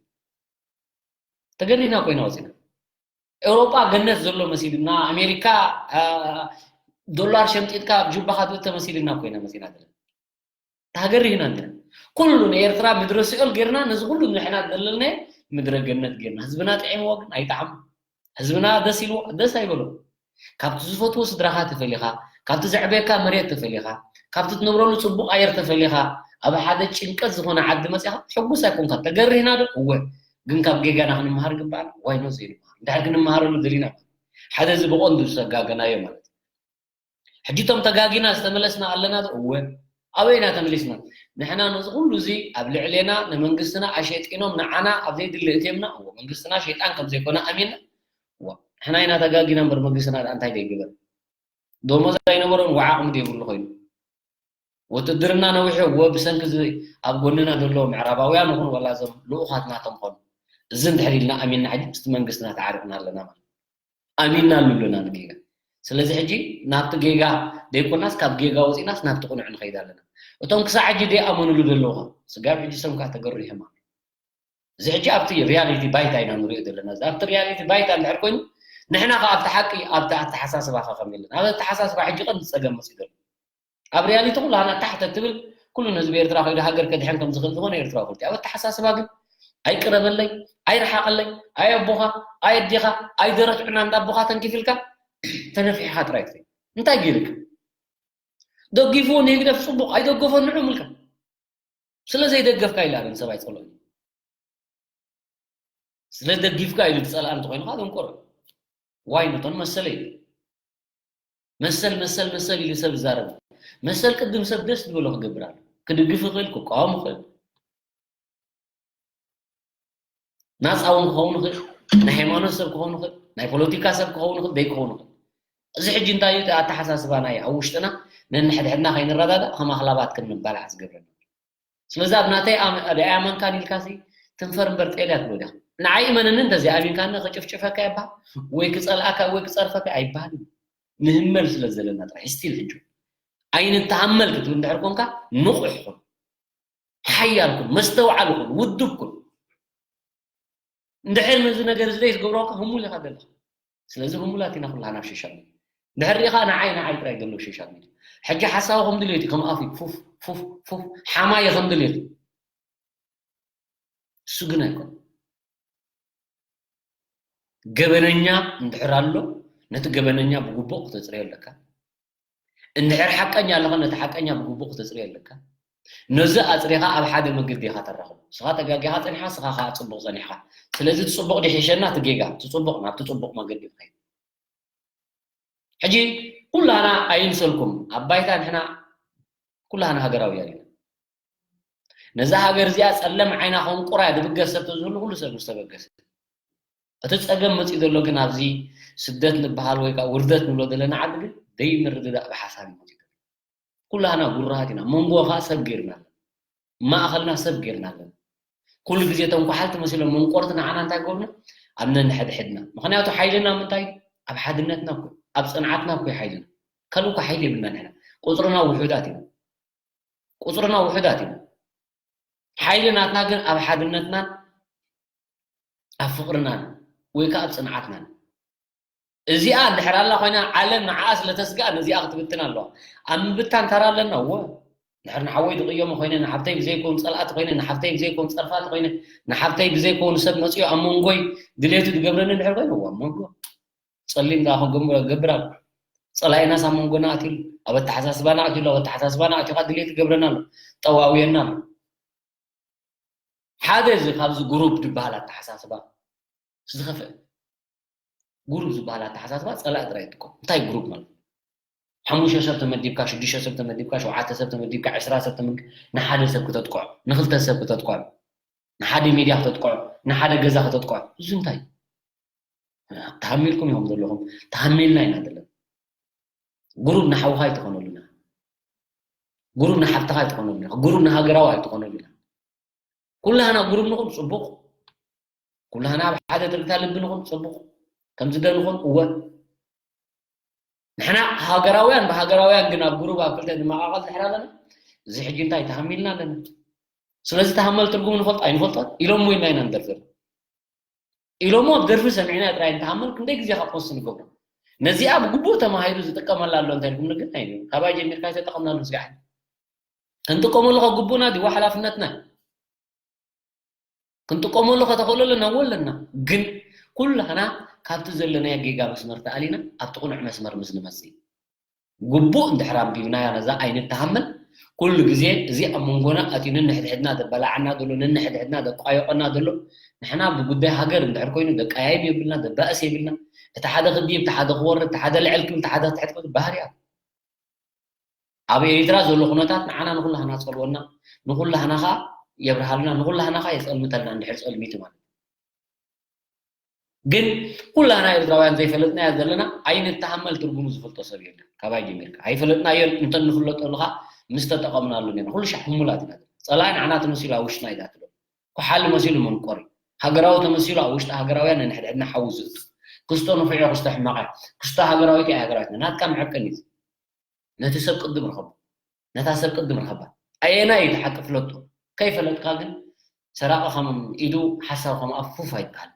ተገሪህና ኮይና ወፂና ኤውሮጳ ገነት ዘሎ መሲሉና ኣሜሪካ ዶላር ሸምጢጥካ ኣብ ጁባኻ ትእተ መሲልና ኮይና መፂና ዘለና ተገሪህና እንዲና ኩሉ ንኤርትራ ምድረ ሲኦል ጌርና ነዚ ኩሉ ንሕና ዘለልናዮ ምድረ ገነት ጌርና ህዝብና ጥዒምዎ ግን ኣይጠዓሞ ህዝብና ደስ ኢልዎ ደስ ኣይበሎ ካብቲ ዝፈትዎ ስድራኻ ተፈሊኻ ካብቲ ዘዕበየካ መሬት ተፈሊኻ ካብቲ ትነብረሉ ጽቡቕ ኣየር ተፈሊኻ ኣብ ሓደ ጭንቀት ዝኾነ ዓዲ መጺኻ ሕጉስ ኣይኮንካ ተገሪህና ዶ እወ ግን ካብ ጌጋና ክንመሃር ግባኣና ዋይ ኖ ዘይንመሃር እንድሕር ክንመሃረሉ ደሊና ሓደ እዚ ብቐንዱ ዝሰጋገናዮ ማለት ሕጂ እቶም ተጋጊና ዝተመለስና ኣለና ዶ እወ ኣበይ ኢና ተመሊስና ንሕና ነዚ ኩሉ እዚ ኣብ ልዕሌና ንመንግስትና ኣሸጢኖም ንዓና ኣብ ዘይድሊ እትዮምና እወ መንግስትና ሸይጣን ከም ዘይኮነ ኣሚንና እወ ንሕና ኢና ተጋጊና እምበር መንግስትና ደኣ እንታይ ደይግበር ደሞዝ ኣይነበሮን ወዓቕሚ ደይብሉ ኮይኑ ውትድርና ነዊሑ እወ ብሰንኪ እዚ ኣብ ጎንና ዘሎ ምዕራባውያን ይኹን ወላ እዞም ልኡኻት ናቶም ኾኑ እዚ እንድሕር ኢልና ኣሚንና ሕጂ ምስቲ መንግስትና ተዓሪቕና ኣለና ማለት ኣሚንና ኣለና ንጌጋ ስለዚ ሕጂ ናብቲ ጌጋ ደይኮናስ ካብ ጌጋ ወፂናስ ናብቲ ቁኑዕ ንኸይድ ኣለና እቶም ክሳዕ ሕጂ ደይኣመኑሉ ዘለዉ ስጋብ ሕጂ ሰምካ ተገሩ ይህማ እዚ ሕጂ ኣብቲ ሪያሊቲ ባይታ ኢና ንሪኦ ዘለና ኣብቲ ሪያሊቲ ባይታ እንድሕር ኮይኑ ንሕና ከ ኣብቲ ሓቂ ኣብቲ ኣተሓሳስባ ከ ከም የለን ኣብ ኣተሓሳስባ ሕጂ ቀንዲ ፀገም መፂ ዘሎ ኣብ ሪያሊቲ ኩላህና ታሕተ ትብል ኩሉ ንህዝቢ ኤርትራ ከይዱ ሃገር ከድሕን ከም ዝኽእል ዝኾነ ኤርትራዊ ፈልጢ ኣብ ኣተሓሳስባ ግን ኣይቅረበለይ ኣይረሓቐለይ ኣይ ኣቦኻ ኣይ ኣዴኻ ኣይ ደረት ዕና እንዳ ኣቦኻ ተንኪፍልካ ተነፊሕኻ ጥራይ ትኸይድ። እንታይ ገይርካ? ደጊፉ ንህግደፍ ጽቡቕ፣ ኣይደገፎን ንዑ ምልካ። ስለ ዘይደገፍካ ኢላ ግን ሰብ ኣይጸልኦን። ስለ ደጊፍካ ኢሉ ዝጸልኣ እንተኾይኑ ከዓ ደንቆሮ። ዋይ ነቶን መሰለ እዩ። መሰል፣ መሰል፣ መሰል ኢሉ ሰብ ይዛረብ። መሰል ቅድም ሰብ ደስ ዝበሎ ክገብር ኣሎ። ክድግፍ ይኽእል፣ ክቃወም ይኽእል። ናጻ እውን ክኸውን ይኽእል። ናይ ሃይማኖት ሰብ ክኸውን ይኽእል። ናይ ፖለቲካ ሰብ ክኸውን ይኽእል፣ ዘይክኸውን ይኽእል። እዚ ሕጂ እንታይ እዩ? እቲ ኣተሓሳስባ ናይ ኣብ ውሽጥና ነንሕድሕድና ከይንረዳዳእ ከም ኣኽላባት ክንባላዕ ዝገብረና። ስለዚ ኣብ ናተይ ኣም-፣ ኣደ ኣያመንካን ኢልካሲ ትንፈር እምበር ጤል እያ ትብሎ ዲኻ? ንዓይ እመነኒ፣ እንተዘይኣሚንካኒ ክጭፍጭፈካ ይበሃል ወይ ክጸልኣካ ወይ ክጸርፈካ ኣይበሃል እዩ። ንህመል ስለ ዘለና ጥራሕ ስቲል ሕጂ ኣይንተሃመል ክትብል እንድሕር ኮንካ ንቑሕ ኩን፣ ሓያል ኩን፣ መስተውዓሊ ኩን፣ ውዱብ ኩን። እንድሕር ነዚ ነገር እዚ ዘይትገብሮ እኳ ህሙል ኢኻ ዘለኻ። ስለዚ ህሙላት ኢና ኩላህና ኣብ ሶሻል ሚድያ። እንድሕር ሪኢኻ ንዓይ ንዓይ ጥራይ ዘሎ ሶሻል ሚድያ። ሕጂ ሓሳዊ ከም ድልየቱ ከም ኣፉ ፉፍ ፉፍ ፉፍ ሓማየ ከም ድልየቱ። እሱ ግን ኣይኮን። ገበነኛ እንድሕር ኣሎ ነቲ ገበነኛ ብግቡእ ክተጽርዮ ኣለካ። እንድሕር ሓቀኛ ኣለኻ ነቲ ሓቀኛ ብግቡእ ክተጽርዮ ኣለካ። ነዚ ኣጽሪኻ ኣብ ሓደ መገዲ ኢኻ ተራኽቦ። ንስኻ ተጋጊኻ ጸኒሕካ፣ ንስኻ ኸኣ ጽቡቕ ጸኒሕካ። ስለዚ እቲ ጽቡቕ ድሒሸና እቲ ጌጋ፣ እቲ ጽቡቕ ናብቲ ጽቡቕ መገዲ ክኸይድ። ሕጂ ኩላህና ኣይምሰልኩም፣ ኣብ ባይታ ንሕና ኩላህና ሃገራውያን ኢና። ነዛ ሃገር እዚኣ ጸለም ዓይና ከንቁራ እያ ዝብገስ ሰብ ተዝህሉ ኩሉ ሰብ ምስተበገሰ። እቲ ጸገም መጺኡ ዘሎ ግን ኣብዚ ስደት ንበሃል ወይ ከዓ ውርደት ንብሎ ዘለና ዓዲ ግን ዘይምርድዳእ ብሓሳብ እዩ መጺኡ ዘሎ። ኩላህና ጉራሃት ኢና። መንጎ ከዓ ሰብ ገይርና ኣለና። ማእኸልና ሰብ ገይርና ኣለና። ኩሉ ግዜ እቶም ኳሓልቲ መሲሎም መንቆርቲ ንዓና እንታይ ገብሩና? ኣብ ነንሕድሕድና። ምኽንያቱ ሓይልና ምንታይ? ኣብ ሓድነትና እኮ፣ ኣብ ጽንዓትና እኮ እዩ ሓይልና። ካልእ እኮ ሓይሊ የብልና ንሕና። ቁጽርና ውሑዳት ኢና። ቁጽርና ውሑዳት ኢና። ሓይሊ ናትና ግን ኣብ ሓድነትናን ኣብ ፍቕርናን ወይ ከዓ ኣብ ጽንዓትናን። እዚኣ እንድሕር ኣላ ኮይና ዓለም ንዓኣ ስለ ተስግኣ ነዚኣ ክትብትን ኣለዋ። ኣብ ምብታን ተራ ኣለና እወ። እንድሕር ንሓወይ ዝቕየሞ ኮይነ፣ ንሓብተይ ብዘይኮን ጸላእቲ ኮይነ፣ ንሓብተይ ብዘይኮን ጸርፋቲ ኮይነ፣ ንሓብተይ ብዘይኮን ሰብ መጺኡ ኣብ መንጎይ ድሌቱ ዝገብረኒ እንድሕር ኮይነ እወ ኣብ መንጎ ጸሊም ደኣ ክገብር ገብር ኣሎ። ጸላኢናስ ኣብ መንጎና ኣትዩ ኣሎ። ኣብ ኣተሓሳስባና ኣትዩ ኣሎ። ኣብ ኣተሓሳስባና ኣትዩ ከዓ ድሌት ይገብረና ኣሎ። ጠዋውየና ኣሎ። ሓደ እዚ ካብዚ ጉሩፕ ዝበሃል ኣተሓሳስባ ዝኸፍአ። ጉሩፕ ዝበሃል ኣተሓሳስባ ጸላኢ ጥራይ ይጥቀም። እንታይ ጉሩፕ ማለት? ሓሙሽተ ሰብ ተመዲብካ፣ ሽዱሽተ ሰብ ተመዲብካ፣ ሸውዓተ ሰብ ተመዲብካ፣ ዕስራ ሰብ ተመዲብካ፣ ንሓደ ሰብ ክተጥቅዖ፣ ንኽልተ ሰብ ክተጥቅዖ፣ ንሓደ ሚድያ ክተጥቅዖ፣ ንሓደ ገዛ ክተጥቅዖ። እዚ እንታይ? ተሃሚልኩም ኢኹም ዘለኹም። ተሃሚልና ኢና ዘለና። ጉሩብ ንሓውኻ ኣይትኾነሉና። ጉሩብ ንሓፍትኻ ኣይትኾነሉና። ጉሩብ ንሃገራዊ ኣይትኾነሉና። ኩላህና ጉሩብ ንኹን ጽቡቕ። ኩላህና ኣብ ሓደ ትርግታ ልቢ ንኹን ጽቡቕ። ከምዚ ዶ ንኹን? እወ። ንሕና ሃገራውያን ብሃገራውያን ግን ኣብ ጉሩብ ኣብ ክልተ ንመቓቐል ድሕር ኣለና። እዚ ሕጂ እንታይ ተሃሚልና ኣለና። ስለዚ ተሃመል ትርጉም ንፈልጦ ኣይንፈልጦን ኢሎም ወይ ኢና ንደርፍር። ኢሎሞ ኣብ ደርፊ ሰሚዕና ጥራይ እንተሃመል ክንደይ ግዜ ካብ ፖስት ንገብሮ። ነዚኣ ብግቡእ ተማሂሩ ዝጥቀመላ ኣሎ እንታይ ኢልኩም ግን ኣይኑ። ካባይ ጀሚርካ ኣይተጠቐምናሉ ስጋዕ። ክንጥቀመሉ ካብ ግቡእና ድዋ ሓላፍነትና። ክንጥቀመሉ ከተኽእሎ ኣለና እዎ ኣለና። ግን ኩላህና ካብቲ ዘለናዮ ጌጋ መስመር ተኣሊና ኣብቲ ቅኑዕ መስመር ምስ ንመጽእ። ግቡእ እንድሕር ኣንቢብናያ ነዛ ኣይንተሃመል። ኩሉ ግዜ እዚ ኣብ መንጎና ኣትዩ ነንሕድሕድና ዘበላዓና ዘሎ፣ ነንሕድሕድና ዘቋየቖና ዘሎ፣ ንሕና ብጉዳይ ሃገር እንድሕር ኮይኑ ዘቀያይም የብልና፣ ዘባእስ የብልና። እቲ ሓደ ክድይብ፣ እቲ ሓደ ክወርድ፣ እቲ ሓደ ልዕል ክብል፣ እቲ ሓደ ክትሕት ክብል ባህርያት። ኣብ ኤሪትራ ዘሎ ኩነታት ንዓና ንኩላህና ጸልወና፣ ንኩላህና ኸኣ የብርሃልና፣ ንኩላህና ኸኣ የጸልምተልና እንድሕር ጸልሚቱ ማለት እዩ። ግን ኩላና ኤርትራውያን ዘይፈለጥናዮ ዘለና ኣይንተሃመል ትርጉሙ ዝፈልጦ ሰብ የለን። ካባይ ጀሚርካ ኣይፈለጥናዮን እንተ ንፍለጠሉ ኸኣ ምስ ተጠቐምናሉ ኔርና። ኩሉ ሻዕ ህሙላት ኢና ዘለና። ጸላኢ ንዓና ተመሲሉ ኣብ ውሽጥና እዩ ዝኣትሎ። ኩሓሊ መሲሉ መንቆሪ። ሃገራዊ ተመሲሉ ኣብ ውሽጢ ሃገራውያን ነንሕድሕድና ሓዊ ዝእቱ። ክስቶ ንፉዕ እዮ፣ ክስቶ ሕማቕ እያ። ክስቶ ሃገራዊት እያ፣ ሃገራዊት እያ። ናትካ መዐቀኒ እዩ። ነቲ ሰብ ቅድም ርኸቦ። ነታ ሰብ ቅድም ርኸባ። ኣየናይ እዩ እቲ ሓቂ ፍለጦ። ከይፈለጥካ ግን ሰራቒ ከም ኢዱ ሓሳዊ ከም ኣፉፍ ኣይበሃል።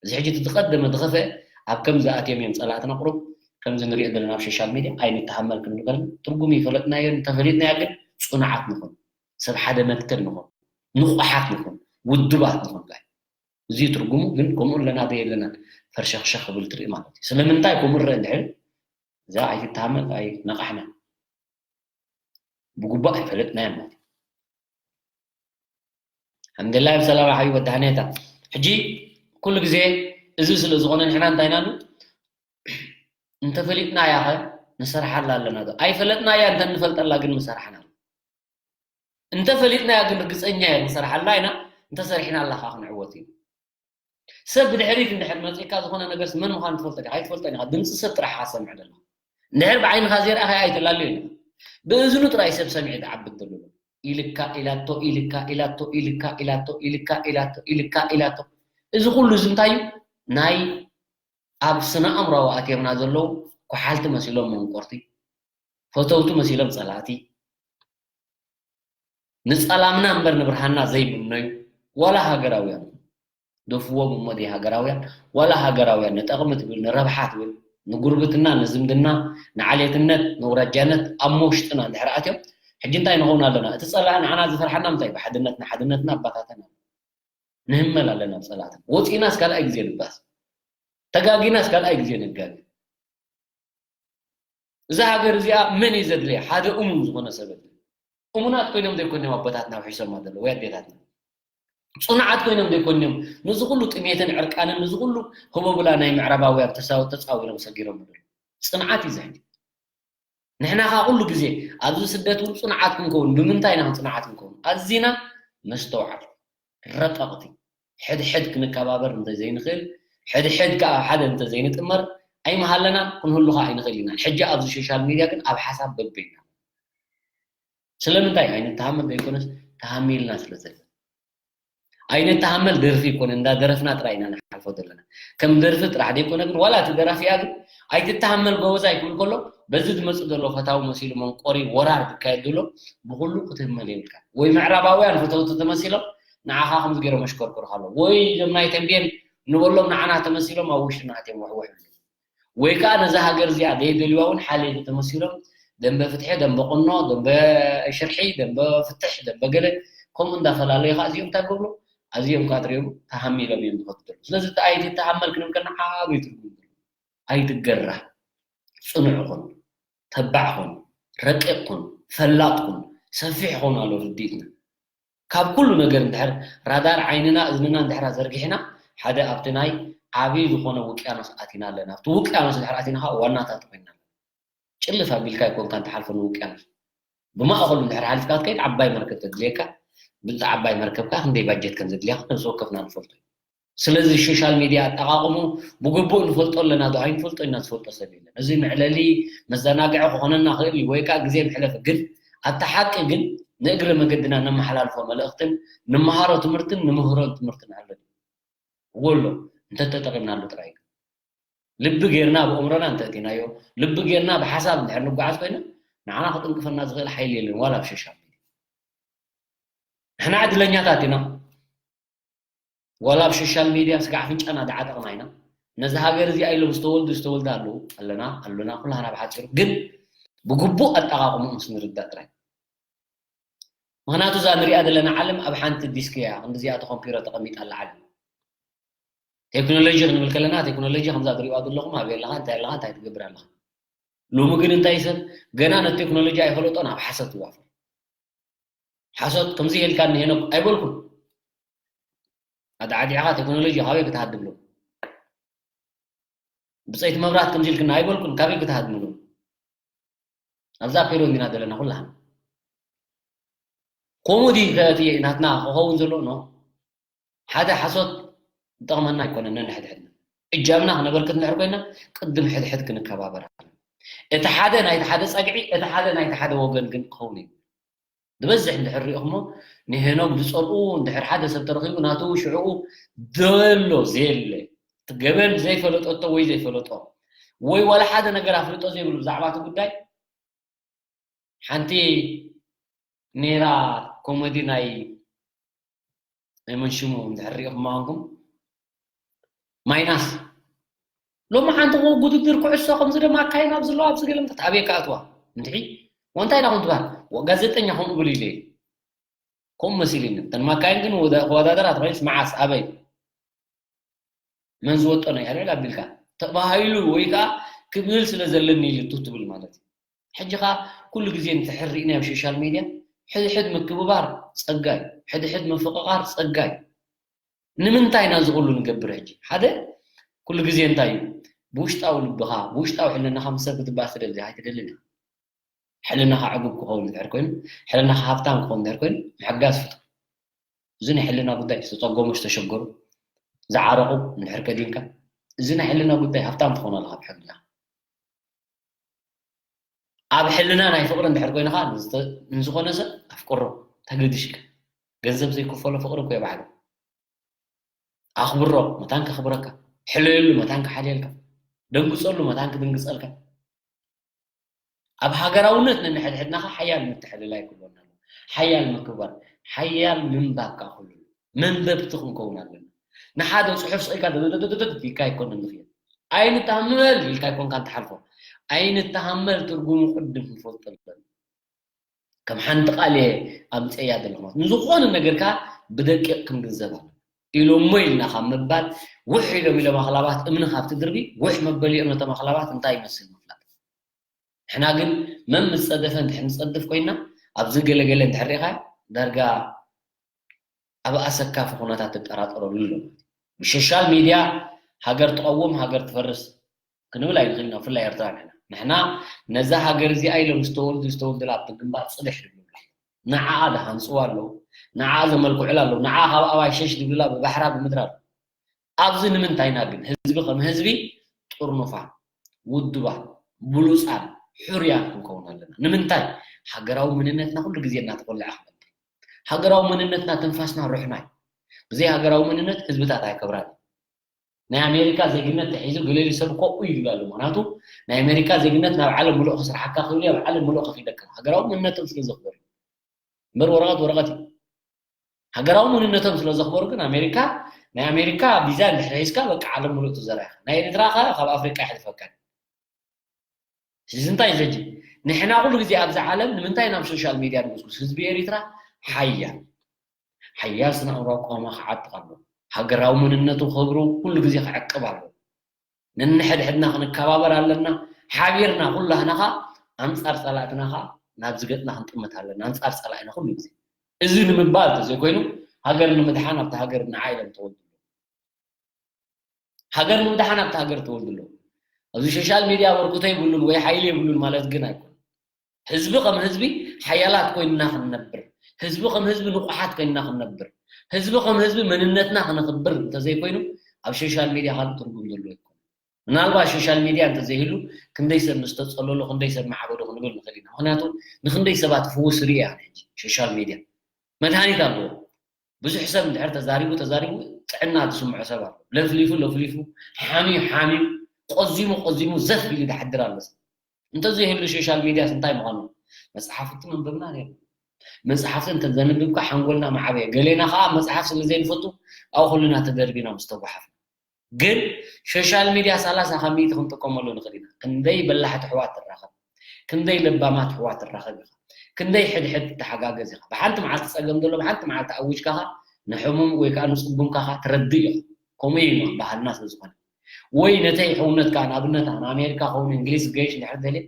እዚ ሕጂ እቲ ዝቐደመ ዝኸፍአ ኣብ ከምዚ ኣትዮም እዮም ጸላእትና ቁሩብ ከምዚ ንሪኦ ዘለና ኣብ ሶሻል ሚድያ ኣይንተሃመል ክንብል ከለና ትርጉም ይፈለጥናዮ እንተፈሊጥናዮ ግን ጽኑዓት ንኹን፣ ሰብ ሓደ መትከል ንኹን፣ ንቑሓት ንኹን፣ ውዱባት ንኹን ጋይ። እዚ እዩ ትርጉሙ። ግን ከምኡ ኣለና ዶ የለናን ፈርሸኽሸኽ ክብል ትርኢ ማለት እዩ። ስለምንታይ ከምኡ ንረአ እንድሕር እዛ ኣይትተሃመል፣ ኣይነቓሕና። ብግቡእ ኣይፈለጥናዮ ማለት እዩ። ሓምደላይ ብሰላም ሓቢ ወዲ ሃኔታ። ሕጂ ኩሉ ግዜ እዚ ስለ ዝኾነ ንሕና እንታይ ኢና ንብል? እንተፈሊጥናያ ኸ ንሰርሓላ ኣለና ዶ? ኣይፈለጥናያ እንተ ንፈልጠላ ግን ምሰራሕና። እንተፈሊጥናያ ግን ርግጸኛ እየ ንሰርሓላ ኢና። እንተሰሪሕናላ ኸዓ ክንዕወት ኢና። ሰብ ብድሕሪት እንድሕር መጺእካ ዝኾነ ነገርስ መን ምዃኑ ትፈልጦ ዲኻ? ኣይትፈልጦን ኢኻ። ድምጺ ሰብ ጥራሕ ኢኻ ትሰምዕ ዘለኻ። እንድሕር ብዓይንኻ ዘይረኣኻዮ ኣይተላልዮን ኢኻ። ብእዝኑ ጥራይ ሰብ ሰሚዑ ዝዓቢ ዘሎ። ኢልካ ኢላቶ፣ ኢልካ ኢላቶ፣ ኢልካ ኢላቶ፣ ኢልካ ኢላቶ፣ ኢልካ ኢላቶ። እዚ ኩሉ እዚ እንታይ እዩ? ናይ ኣብ ስነ ኣእምሮዊ ኣትየምና ዘለዉ ኳሓልቲ መሲሎም መንቆርቲ፣ ፈተውቲ መሲሎም ጸላእቲ፣ ንጸላምና እምበር ንብርሃንና ዘይምነዩ፣ ዋላ ሃገራውያን፣ ደፍዎም እሞ ደይ ሃገራውያን፣ ዋላ ሃገራውያን ንጠቕሚ ትብል፣ ንረብሓ ትብል፣ ንጉርብትና፣ ንዝምድና፣ ንዓሌትነት፣ ንውራጃነት ኣብ መውሽጥና እንድሕር ኣትዮም፣ ሕጂ እንታይ ንኸውን ኣለና? እቲ ጸላኢ ንዓና ዝፈርሓና እንታይ? ብሓድነትና፣ ሓድነትና ኣባታተና። ንህመል ኣለና ኣብ ጸላእትና። ወጺእናስ ካልኣይ ግዜ ንባስ። ተጋጊናስ ካልኣይ ግዜ ንጋገ። እዛ ሃገር እዚኣ መን እዩ ዘድልያ? ሓደ እሙን ዝኾነ ሰብ ኣድልያ። እሙናት ኮይኖም ዘይኮንዮም ኣቦታትና ውሒሶማ ዘለዉ ወይ ኣዴታትና። ጽኑዓት ኮይኖም ዘይኮንዮም ነዚ ኩሉ ጥሜትን ዕርቃንን ነዚ ኩሉ ህቦብላ ናይ ምዕራባውያን ተሳው-፣ ተጻዊሮም ሰጊሮም ዘለዉ። ጽንዓት እዩ ዘድልያ። ንሕና ኸዓ ኩሉ ግዜ ኣብዚ ስደት እውን ጽኑዓት ክንከውን፣ ብምንታይ ኢና ጽኑዓት ክንከውን? ኣዚና መስተውዓል፣ ረቀቕቲ፣ ሕድሕድ ክንከባበር እንተዘይንኽእል፣ ሕድሕድ ከኣ ሓደ እንተዘይንጥመር፣ ኣይምሃለናን ክንህሉ ኸዓ ኣይንኽእል ኢና። ሕጂ ኣብዚ ሶሻል ሚድያ ግን ኣብ ሓሳብ በበይና። ስለምንታይ? ኣይንተሃመል ዘይኮነስ ተሃሚልና ስለ ዘለና። ኣይንተሃመል ደርፊ ይኮነ፣ እንዳደረፍና ጥራይ ኢና ንሓልፎ ዘለና። ከም ደርፊ ጥራሕ ዘይኮነ ግን፣ ዋላ እቲ ደራፊኣ ግን ኣይትተሃመል ጎበዝ ኣይክብል ከሎ፣ በዚ ዝመጽእ ዘሎ ፈታዊ መሲሉ መንቆሪ ወራር ዝካየድ ዘሎ ብኹሉ ክትህመል የብልካ። ወይ ምዕራባውያን ፈተውቲ ተመሲሎም ንዓኻ ከምዚ ገይሮም ኣሽከርክሩኻ ኣለዉ። ወይ እዞም ናይ ተንቤን ንበሎም ንዓና ተመሲሎም ኣብ ውሽጥና ኣትዮም ወሕወሕ ይብሉ። ወይ ከኣ ነዛ ሃገር እዚኣ ዘይደልዩዋ እውን ሓለይቲ ተመሲሎም ደንበ ፍትሒ፣ ደንበ ቁኖ፣ ደንበ ሽርሒ፣ ደንበ ፍትሕ፣ ደንበ ገለ ከምኡ እንዳፈላለዩ ከኣ እዚኦም እንታይ ገብሩ? ኣዚኦም ከኣ ትሪኦም ተሃሚሎም እዮም ዝኸዱ ዘለዉ። ስለዚ እቲ ኣይትተሃመል ክንብል ከለና ዓብዪ ትርጉም ኣለዎ። ኣይትገራህ። ጽኑዕ ኩን፣ ተባዕ ኩን፣ ረቂቕ ኩን፣ ፈላጥ ኩን፣ ሰፊሕ ኩን ኣሎ ርድኢትና። ካብ ኩሉ ነገር እንድሕር ራዳር ዓይንና እዝንና እንድሕር ዘርጊሕና፣ ሓደ ኣብቲ ናይ ዓብዪ ዝኾነ ውቅያኖስ ኣቲና ኣለና። ኣብቲ ውቅያኖስ እንድሕር ኣቲና ከዓ ዋናታት ኮይና ኣለና። ጭልፍ ኣቢልካ ኣይኮንካን ትሓልፎ ንውቅያኖስ። ብማእኸሉ እንድሕር ሓሊፍካ ክትከይድ ዓባይ መርከብ ተድልየካ። ብዛ ዓባይ መርከብ ከዓ ክንደይ ባጀት ከም ዘድልያ ነብሲ ወከፍና ንፈልጦ እዩ። ስለዚ ሶሻል ሚድያ ኣጠቓቕሙ ብግቡእ ንፈልጦ ኣለና ዶ ኣይንፈልጦ ኢና? ዝፈልጦ ሰብ የለን። እዚ መዕለሊ መዘናግዒ ክኾነና ክእል እዩ ወይ ከዓ ግዜ መሕለፊ፣ ግን ኣብቲ ሓቂ ግን ንእግረ መገድና ነመሓላልፎ መልእኽትን ንመሃሮ ትምህርትን ንምህሮን ትምህርትን ኣሎ ድዩ? እወ ኣሎ፣ እንተተጠቒምናሉ ጥራይ እዩ። ልቢ ጌርና ብኣእምሮና እንተእቲናዮ፣ ልቢ ጌርና ብሓሳብ እንድሕር ንጓዓዝ ኮይና ንዓና ክጥንቅፈና ዝኽእል ሓይሊ የለን ዋላ ኣብ ሶሻል ሚድያ። ንሕና ዕድለኛታት ኢና። ዋላ ኣብ ሶሻል ሚድያ ስጋዕ ኣፍንጫና ዝዓጠቕና ኢና። ነዚ ሃገር እዚኣ ኢሎም ዝተወልዱ ዝተወልዳ ኣለዉ፣ ኣለና፣ ኣሉና፣ ኩላህና ብሓፂሩ ግን ብግቡእ ኣጠቓቕምኡ ምስ ንርዳእ ጥራይ። ምኽንያቱ እዛ ንሪኣ ዘለና ዓለም ኣብ ሓንቲ ዲስክ እያ፣ ክንዲዚኣ ተኾምፒሮ ተቐሚጣ ኣላ ዓለም። ቴክኖሎጂ ክንብል ከለና ቴክኖሎጂ ከምዛ ትሪእዋ ዘለኹም ኣበይ ኣለኻ፣ እንታይ ኣለኻ፣ እንታይ ትገብር ኣለኻ። ሎሚ ግን እንታይ ሰብ ገና ነቲ ቴክኖሎጂ ኣይፈለጦን ኣብ ሓሰት ይዋፈር። ሓሶት ከምዚ ኢልካ እኒሄ ኖክ ኣይበልኩን። ኣዳዕዲዕኻ ቴክኖሎጂ ካበይ ክትሃድም ሎ? ብፀይቲ መብራት ከምዚ ኢልክና ኣይበልኩን፣ ካበይ ክትሃድምሉ? ኣብዛ ፔርዮድ ኢና ዘለና ኩላህና። ከምኡ ድዩ ከ እቲ ናትና ክኸውን ዘሎ? ኖ። ሓደ ሓሶት ዝጠቕመና ኣይኮነን ነንሕድሕድና። እጃምና ክነበርክት እንድሕር ኮይና ቅድም ሕድሕድ ክንከባበር ኣለና። እቲ ሓደ ናይቲ ሓደ ጸግዒ፣ እቲ ሓደ ናይቲ ሓደ ወገን ግን ክኸውን እዩ። ዝበዝሕ እንድሕር ሪኢኹሞ ንሄኖክ ዝጸልኡ እንድሕር ሓደ ሰብ ተረኺቡ ናቱ ሽዕኡ ዘሎ ዘየለ እቲ ገበን ዘይፈለጠቶ ወይ ዘይፈለጦ ወይ ዋላ ሓደ ነገር ኣፍልጦ ዘይብሉ ብዛዕባ እቲ ጉዳይ ሓንቲ ኔራ ኮሜዲ ናይ ናይ መን ሽሙ እንድሕር ሪኢኹማ ኮንኩም ማይናስ ሎሚ ሓንቲ ውድድር ኩዕሶ ከምዚ ድማ ኣካይና ኣብዚ ኣለዋ ኣብዚ ገለ ምታት ኣበይ ከኣትዋ እንድሒ ወንታይ ኢና ኮን ትበሃል ጋዜጠኛ ከምኡ ብሉ ኢለ ከምኡ መሲሉኒ እተን ማካይን ግን ክወዳደራ ተኮይንስ መዓስ ኣበይ መን ዝወጠኖ እዩ ኣልዕል ኣቢልካ ተባሂሉ ወይ ከዓ ክብል ስለ ዘለኒ ኢሉ ቱ ትብል ማለት እዩ። ሕጂ ኸኣ ኩሉ ግዜ እንድሕር ርኢናዮ ኣብ ሶሻል ሜድያ፣ ሕድሕድ ምክብባር ጸጋ እዩ፣ ሕድሕድ ምፍቕቓር ጸጋ እዩ። ንምንታይ ኢና እዚ ኩሉ ንገብር ሕጂ? ሓደ፣ ኩሉ ግዜ እንታይ እዩ? ብውሽጣዊ ልብኻ፣ ብውሽጣዊ ሕልናኻ ምስ ሰብ ክትባእ ትደሊ ኣይትደልን ኢኻ። ሕልናኻ ዕጉብ ክኸውን እንድሕር ኮይኑ፣ ሕልናኻ ሃብታም ክኸውን እንድሕር ኮይኑ፣ ምሕጋዝ ፍጡር። እዚ ናይ ሕልና ጉዳይ ዝተጸገሙ ዝተሸገሩ ዝዓረቑ እንድሕር ከዲንካ፣ እዚ ናይ ሕልና ጉዳይ ሃብታም ትኾን ኣለኻ ብሕልና። ኣብ ሕልና ናይ ፍቕሪ እንድሕር ኮይንኻ ንዝተ- ንዝኾነ ሰብ ኣፍቅሮ ተገድሽካ። ገንዘብ ዘይክፈሎ ፍቕሪ እኮ የባዕሉ። ኣኽብሮ መታን ከኽብረካ፣ ሕለየሉ መታን ክሓልየልካ፣ ደንግጸሉ መታን ክድንግጸልካ። ኣብ ሃገራውነት ነንሕድሕድናኻ ሓያል ምትሕልላይ ክህልወና ኣለዎ። ሓያል ምክብባር፣ ሓያል ምንባብ ከኣ ክህሉ ኣለዎ። መንበብቲ ክንከውን ኣለና። ንሓደ ጽሑፍ ስቕ ኢልካ ደደደደደድ ኢልካ ኣይኮነን ንኽእል። ኣይንተሃመል ኢልካ ኣይኮንካን ትሓልፎ። ኣይንተሃመል ትርጉሙ ቅድም ክንፈልጦ ኣለና። ከም ሓንቲ ቃል እየ ኣምፀያ ዘለኹ ማለት ንዝኾነ ነገር ከኣ ብደቂቕ ክንግንዘብ ኣሎ ኢሎሞ ኢልና ካብ ምባል ውሕ ኢሎም ኢሎም ኣኽላባት እምኒ ካብ ትድርቢ ውሕ መበሊኦም ነቶም ኣኽላባት እንታይ ይመስል ምፍላጥ። ንሕና ግን መን ምስ ጸደፈ እንድሕር ንጸድፍ ኮይና ኣብዚ ገለገለ እንድሕር ሪኢኻ ዳርጋ ኣብ ኣሰካፊ ኩነታት ትጠራጠረሉ ኣሎ። ብሶሻል ሚድያ ሃገር ትቐውም ሃገር ትፈርስ ክንብል ኣይንኽእል ኢና፣ ብፍላይ ኤርትራ ንሕና። ንሕና ነዛ ሃገር እዚኣ ኢሎም ዝተወልዱ ዝተወልዱላ ኣብቲ ግንባር ጽድሕ ዝብሉ ንዓኣ ዝሃንጽዋ ኣለዉ፣ ንዓኣ ዘመልክዑላ ኣለዉ፣ ንዓኣ ካብ ኣባይ ሸሽ ዝብሉላ ብባሕራ ብምድራ ኣለዉ። ኣብዚ ንምንታይ ኢና ግን ህዝቢ ከም ህዝቢ ጥርኑፋን ውዱባን ብሉጻን ሕሩያን ክንከውን ኣለና? ንምንታይ? ሃገራዊ መንነትና ኩሉ ግዜ እናተቖልዐ ክመጽእ። ሃገራዊ መንነትና ትንፋስና ሩሕና እዩ። ብዘይ ሃገራዊ መንነት ህዝብታት ኣይከብራን እዩ። ናይ ኣሜሪካ ዜግነት ተሒዙ ገለሊ ሰብ እኮ ኡይ ይብሉ ኣለዉ። ምኽንያቱ ናይ ኣሜሪካ ዜግነት ናብ ዓለም ምሉእ ክስርሓካ ክብል እዩ፣ ኣብ ዓለም ምሉእ ከፊደካ። ሃገራዊ መንነቶም ስለ ዘኽብር እዩ። እምበር ወረቐት ወረቐት እዩ። ሃገራዊ መንነቶም ስለ ዘኽበሩ ግን ኣሜሪካ ናይ ኣሜሪካ ቪዛ እንድሕር ሒዝካ በቃ ዓለም ምሉእ ትዘራ ኢኻ። ናይ ኤርትራ ከ ካብ ኣፍሪቃ ይሕልፈካ። እዚ እንታይ ዘጂ ንሕና ኩሉ ግዜ ኣብዚ ዓለም ንምንታይ ናብ ሶሻል ሚድያ ንጉስጉስ? ህዝቢ ኤርትራ ሓያል ሓያል ስነ ኣእምሮ ኣቋውማ ክዓጥቕ ኣለዎ። ሃገራዊ መንነቱ ክብሩ ኩሉ ግዜ ክዕቅብ ኣለዎ። ነንሕድሕድና ክንከባበር ኣለና። ሓቢርና ኩላህና ኸኣ ኣንጻር ጸላእትና ኸኣ ናብዚ ገጽና ክንጥምት ኣለና። ኣንጻር ጸላኢና ኩሉ ግዜ። እዚ ንምባል እንተዘይኮይኑ ሃገር ንምድሓን ኣብቲ ሃገር ንዓ ኢሎም ተወልዱ ኣለዉ። ሃገር ንምድሓን ኣብቲ ሃገር ተወልዱ ኣለዉ። ኣብዚ ሶሻል ሚድያ ኣበርክቶ የብሉን ወይ ሓይሊ የብሉን ማለት ግን ኣይኮነን። ህዝቢ ከም ህዝቢ ሓያላት ኮይንና ክንነብር፣ ህዝቢ ከም ህዝቢ ንቑሓት ኮይንና ክንነብር፣ ህዝቢ ከም ህዝቢ መንነትና ክነኽብር እንተዘይኮይኑ ኣብ ሶሻል ሚድያ ካልእ ትርጉም ዘለዎ ኣይኮነን። ምናልባት ሶሻል ሚድያ እንተዘይህሉ ክንደይ ሰብ ምስተጸለሎ ክንደይ ሰብ ምዓበዶ ክንብል ንኽእል ኢና። ምኽንያቱ ንክንደይ ሰባት ፍውስ ርኢ ኣነ ሕጂ ሶሻል ሚድያ መድሃኒት ኣለዎ። ብዙሕ ሰብ እንድሕር ተዛሪቡ ተዛሪቡ ጥዕና ዝስምዖ ሰብ ኣሎ። ለፍሊፉ ለፍሊፉ ሓሚዩ ሓሚዩ ቆዚሙ ቆዚሙ ዘፍ ኢሉ ዝሓድር ኣሎ ሰብ። እንተዘይህሉ ሶሻል ሚድያስ እንታይ ምዃኑ? መፅሓፍቲ መንበብና ነይሩ። መፅሓፍቲ እንተዘንብብካ ሓንጎልና ማዕበየ። ገሌና ከዓ መፅሓፍ ስለ ዘይንፈቱ ኣብ ኩልና ተደርቢና ምስ ተጓሓፍና። ግን ሶሻል ሚድያ ሰላሳ ካብ ሚእቲ ክንጥቀመሉ ንኽእል ኢና። ክንደይ በላሕቲ ኣሕዋት ትራኸብ፣ ክንደይ ለባማት ኣሕዋት ትራኸብ ኢኻ፣ ክንደይ ሕድሕድ ትተሓጋገዝ ኢኻ። ብሓንቲ መዓልቲ ፀገም ዘሎ ብሓንቲ መዓልቲ ኣዊጅካ ኸዓ ንሕሙም ወይ ከዓ ንፅጉምካ ኸዓ ትረድእ ኢኻ። ከምኡ እዩ ባህልና ስለ ዝኾነ። ወይ ነተይ ሕውነትካ ንኣብነት ንኣሜሪካ ኸውን እንግሊዝ ገይሽ እንድሕር ደልየ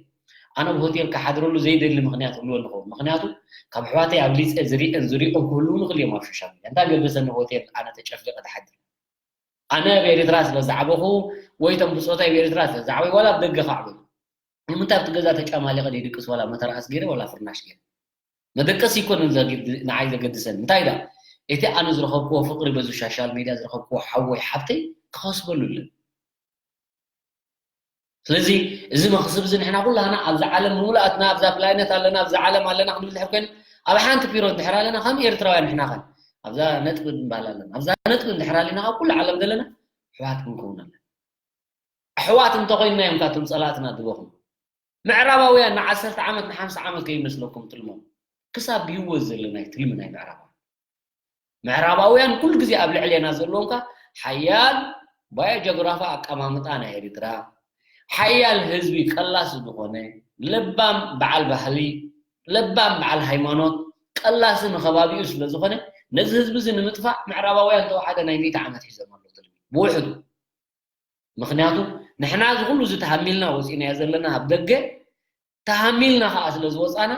ኣነ ኣብ ሆቴል ክሓድረሉ ዘይደሊ ምኽንያት ህልወኒ ኸውን። ምኽንያቱ ካብ ኣሕዋተይ ኣብሊፀ ዝሪአን ዝሪኦም ክህልዉ ንኽእል እዮም ኣብ ሶሻል ሚድያ። እንታይ ገደሰኒ ሆቴል ኣነ ተጨፍሊቐ ዝሓድር? ኣነ ኣብ ኤርትራ ስለ ዝዓበኹ ወይ እቶም ብጾተይ ኣብ ኤርትራ ስለ ዝዓበዩ ዋላ ኣብ ደገ ከዕበዩ ንምንታይ ኣብቲ ገዛ ተጫማሊቐ ዘይድቅስ ዋላ መተርኣስ ገይረ ዋላ ፍርናሽ ገይረ መደቀሲ ይኮንን ንዓይ ዘገድሰኒ እንታይ ዳ እቲ ኣነ ዝረኸብክዎ ፍቕሪ በዚ ሻሻል ሜድያ ዝረኸብክዎ ሓወይ ሓብተይ ክኸስበሉ ለን ስለዚ እዚ መኽስብ እዚ ንሕና ኩላህና ኣብዛ ዓለም ምሉኣትና ኣብዛ ፕላኔት ኣለና ኣብዛ ዓለም ኣለና ክንብል ድሕር ኮይና ኣብ ሓንቲ ፒሮ እንድሕር ኣለና ከም ኤርትራውያን ንሕና ኸ ኣብዛ ነጥቢ ንባል ኣለና ኣብዛ ነጥቢ እንድሕር ኣለና ካብ ኩሉ ዓለም ዘለና ኣሕዋት ክንከውን ኣለና ኣሕዋት እንተኾይንና እዮም ካብቶም ጸላእትና ድበኹም ምዕራባውያን ንዓሰርተ ዓመት ንሓምሳ ዓመት ከይመስለኩም ትልሞም ክሳብ ብህይወት ዘለና እዩ ትልሚ ናይ ምዕራባውያን ምዕራባውያን ኩሉ ግዜ ኣብ ልዕሌና ዘለዎም ከኣ ሓያል ባዮ ጀግራፋ ኣቀማምጣ ናይ ኤርትራ ሓያል ህዝቢ ቀላሲ ዝኾነ ለባም በዓል ባህሊ ለባም በዓል ሃይማኖት ቀላሲ ንኸባቢኡ ስለ ዝኾነ ነዚ ህዝቢ እዚ ንምጥፋእ ምዕራባውያን ተወሓደ ናይ ሚእቲ ዓመት ሒዞም ኣለዉ ትልሚ ብውሕዱ ምኽንያቱ ንሕና እዚ ኩሉ እዚ ተሃሚልና ወፂናዮ ዘለና ኣብ ደገ፣ ተሃሚልና ከዓ ስለ ዝወፃና፣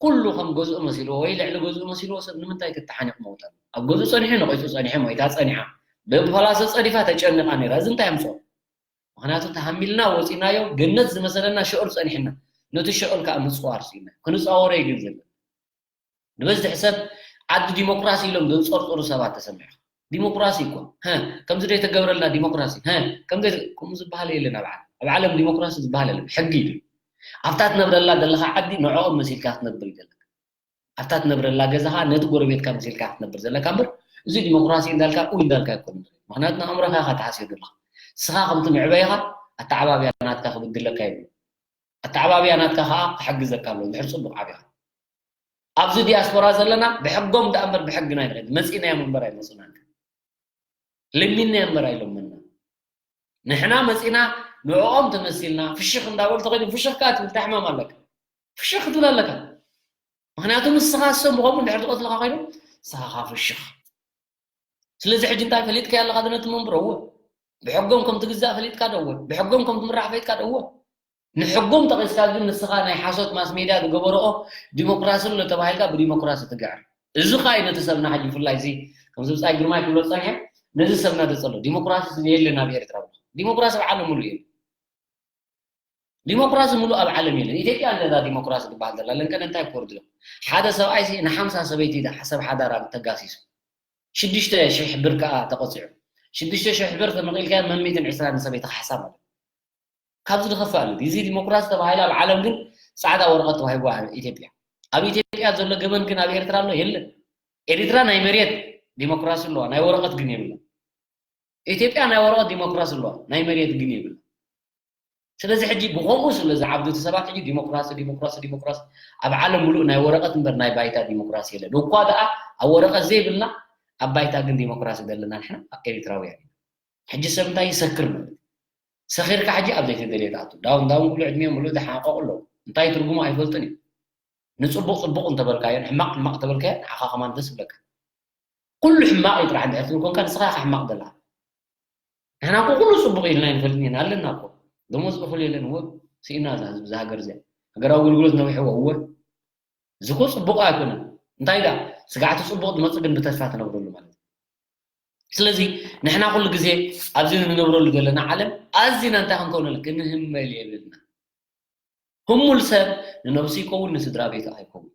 ኩሉ ከም ገዝኡ መሲልዎ ወይ ልዕሊ ገዝኡ መሲልዎ ሰብ ንምንታይ ክተሓኒቕ መውጣት? ኣብ ገዝኡ ፀኒሑ፣ ነቒፁ ፀኒሑ፣ ሞይታ ፀኒሓ፣ ብፈላሰ ፀዲፋ ተጨኒቓ ነይራ። እዚ እንታይ ኣምፅኦ? ምኽንያቱ ተሃሚልና ወፂናዮ፣ ገነት ዝመሰለና ሽዑል ፀኒሕና፣ ነቲ ሽዑል ከዓ ምፅዋር ስኢና። ክንፃወሮ እዩ ግን ዘለና። ንበዝሕ ሰብ ዓዲ ዲሞክራሲ ኢሎም ዘንፀርፅሩ ሰባት ተሰሚዑ። ዲሞክራሲ እኮ፣ ሀ፣ ከምዚ ዶ የተገብረልና ዲሞክራሲ? ሀ፣ ከምዚ ከምኡ ዝበሃል የለን ኣብ ዓለም። ኣብ ዓለም ዲሞክራሲ ዝበሃል የለን። ሕጊ እዩ። ኣብታ ትነብረላ ዘለኻ ዓዲ ንዕኦም መሲልካ ክትነብር እዩ ዘለካ። ኣብታ ትነብረላ ገዛኻ ነቲ ጎረቤትካ መሲልካ ክትነብር ዘለካ እምበር፣ እዚ ዲሞክራሲ እንዳልካ ኡይ እንዳልካ ኣይኮነን። ምኽንያቱ ንኣእምሮኻ ኢኻ ተሃስዮ ዘለኻ። ንስኻ ከምቲ መዕበይኻ ኣተዓባብያ ናትካ ክብድለካ የብሉን። ኣተዓባብያ ናትካ ከዓ ክሕግዘካ ኣለዎ፣ እንድሕር ጽቡቕ ዓቢኻ። ኣብዚ ዲያስፖራ ዘለና ብሕጎም ደኣ እምበር ብሕግና ኣይንኸይድ። መጺእናዮም እምበር ኣይመጹናን። ለሚንናዮም እምበር ኣይለመንና። ንሕና መጺእና ንዕኦም ተመሲልና ፍሽኽ እንዳበሉ ተኸይዶም ፍሽኽ ከኣ ትብል እንታይ ሕማም ኣለካ? ፍሽኽ ክትብል ኣለካ። ምኽንያቱ ንስኻ እሶም ብኸምኡ እንድሕር ዝቐትልኻ ኮይኖም ንስኻ ፍሽኽ። ስለዚ ሕጂ እንታይ ፈሊጥካዮ ኣለኻ? ነቲ መንብሮ እወ። ብሕጎም ከም ትግዛእ ፈሊጥካ ዶ እወ? ብሕጎም ከም ትምራሕ ፈሊጥካ ዶ እወ? ንሕጎም ጠቒስካ ግን ንስኻ ናይ ሓሶት ማስ ሜድያ ዝገበረኦ ዲሞክራሲ ኣሎ ተባሂልካ ብዲሞክራሲ ትግዕር። እዚ ኸኣ እዩ ነቲ ሰብና ሕጂ ብፍላይ እዚ ከምዚ ብጻይ ግርማይ ክብሎ ዝጸንሐ ነዚ ሰብና ዘጸሎ። ዲሞክራሲ የለን ኣብ ኤርትራ። ዲሞክራሲ ኣብ ዓለም ሙሉእ የለን። ዲሞክራሲ ሙሉእ ኣብ ዓለም የለን። ኢትዮጵያ እንደዛ ዲሞክራሲ ትበሃል ዘላ ለንቀን እንታይ ኮርድዮ? ሓደ ሰብኣይ ሲ ንሓምሳ ሰበይቲ ኢዳ ሰብ ሓዳር ኣብ ተጋሲሱ። ሽዱሽተ ሽሕ ብር ከኣ ተቐጺዑ። ሽዱሽተ ሽሕ ብር ተመቒልካዮ መሚትን ዕስራን ሰበይቲ ክሓሳብ ኣሎ። ካብዚ ዝኸፍእ ኣሎ። እዚ ዲሞክራሲ ተባሂሉ ኣብ ዓለም ግን ጻዕዳ ወረቐት ተዋሂብዋ ኢትዮጵያ። ኣብ ኢትዮጵያ ዘሎ ገበን ግን ኣብ ኤርትራ ኣሎ? የለን። ኤርትራ ናይ መሬት ዲሞክራሲ ኣለዋ፣ ናይ ወረቐት ግን የብላ። ኢትዮጵያ ናይ ወረቐት ዲሞክራሲ ኣለዋ፣ ናይ መሬት ግን የብላ። ስለዚ ሕጂ ብኸምኡ ስለ ዝዓብዱ እቲ ሰባት ሕጂ ዲሞክራሲ፣ ዲሞክራሲ፣ ዲሞክራሲ ኣብ ዓለም ሙሉእ ናይ ወረቐት እምበር ናይ ባይታ ዲሞክራሲ የለን። እኳ ደኣ ኣብ ወረቐት ዘይብልና ኣብ ባይታ ግን ዲሞክራሲ ዘለና ንሕና ኤሪትራውያን ኢና። ሕጂ ሰብ እንታይ ይሰክር ማለት እዩ? ሰኺርካ ሕጂ ኣብ ዘይተደልየ ትኣቱ። ዳውን ዳውን ክብሉ ዕድሚኦም ሙሉእ ዝሓቐቑ ኣለዉ። እንታይ ትርጉሙ ኣይፈልጡን እዮም። ንጽቡቕ ጽቡቕ እንተበልካዮ፣ ንሕማቕ ሕማቕ እንተበልካዮ ንዓኻ ከማን ደስ ይብለካ። ኩሉ ሕማቕ እዩ ጥራሕ እንድሕር ትብል ኮንካ ንስኻ ኢኻ ሕማቕ ዘለኻ። ንሕና እኮ ኩሉ ጽቡቕ ኢልና ኣይንፈልጥን ኢና ኣለና እኮ። ደሞዝ እኹል የለን እወ። ስኢና እዛ ህዝቢ እዛ ሃገር እዚኣ። ሃገራዊ ኣገልግሎት ነዊሕዎ እወ። እዚ እኮ ጽቡቕ ኣይኮነን። እንታይ ደኣ ስጋዕቲ ጽቡቕ ዝመጽእ ግን ብተስፋ ትነብረሉ ማለት እዩ። ስለዚ ንሕና ኩሉ ግዜ ኣብዚ ንነብረሉ ዘለና ዓለም ኣዚና እንታይ ክንከውን ክንህመል የብልና። ህሙል ሰብ ንነብሱ ይከውን፣ ንስድራ ቤቱ ኣይከውን፣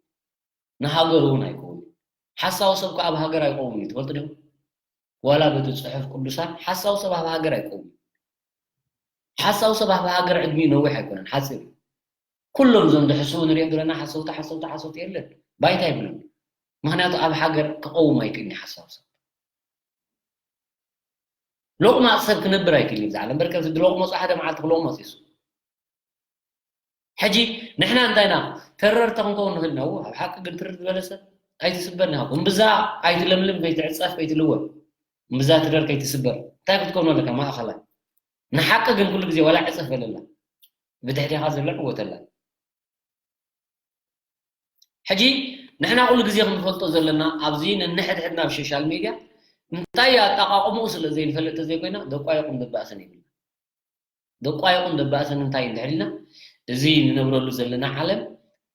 ንሃገሩ እውን ኣይከውን። ሓሳዊ ሰብ ከኣ ኣብ ሃገር ኣይቀውምን እዩ። ትፈልጡ ዲኹም? ዋላ በቲ ጽሑፍ ቅዱሳን ሓሳዊ ሰብ ኣብ ሃገር ኣይቀውምን። ሓሳዊ ሰብ ኣብ ሃገር ዕድሚኡ ነዊሕ ኣይኮነን፣ ሓጺር እዩ። ኩሎም እዞም ዝሕስቡ ንሪኦም ዘለና ሓሰውቲ፣ ሓሰውቲ፣ ሓሰውቲ የለን። ባይታ የብሎም። ምኽንያቱ ኣብ ሃገር ክቐውም ኣይክእልን እዩ ሓሳዊ ሰብ። ሎቕማጽ ሰብ ክነብር ኣይክእልን እዩ። ብዛዕባ እምበር ከምዚ ብሎቕመጹ ሓደ መዓልቲ ክሎቕመጽ እዩ። ሕጂ ንሕና እንታይ ኢና ተረርቲ ክንከውን ንኽእል ኢና። እወ፣ ኣብ ሓቂ ግን ትርር ዝበለ ሰብ ኣይትስበርን ኢኻ። እምብዛ ኣይትለምልም፣ ከይትዕጸፍ፣ ከይትልወጥ። እምብዛ ትረር ከይትስበር። እንታይ ክትከውን ኣለካ? ማእኸላይ። ንሓቂ ግን ኩሉ ግዜ ዋላ ዕጸፍ በለላ። ብድሕሪኻ ዘሎ ዕወተላ። ሕጂ ንሕና ኩሉ ግዜ ክንፈልጦ ዘለና ኣብዚ ነንሕድሕድና ኣብ ሶሻል ሜድያ እንታይ ኣጠቓቕምኡ ስለ ዘይንፈልጥ ተዘይኮይና ደቋየቑን ደባእስን ይብልና። ደቋየቑን ደባእስን እንታይ እንድሕር ኢልና፣ እዚ ንነብረሉ ዘለና ዓለም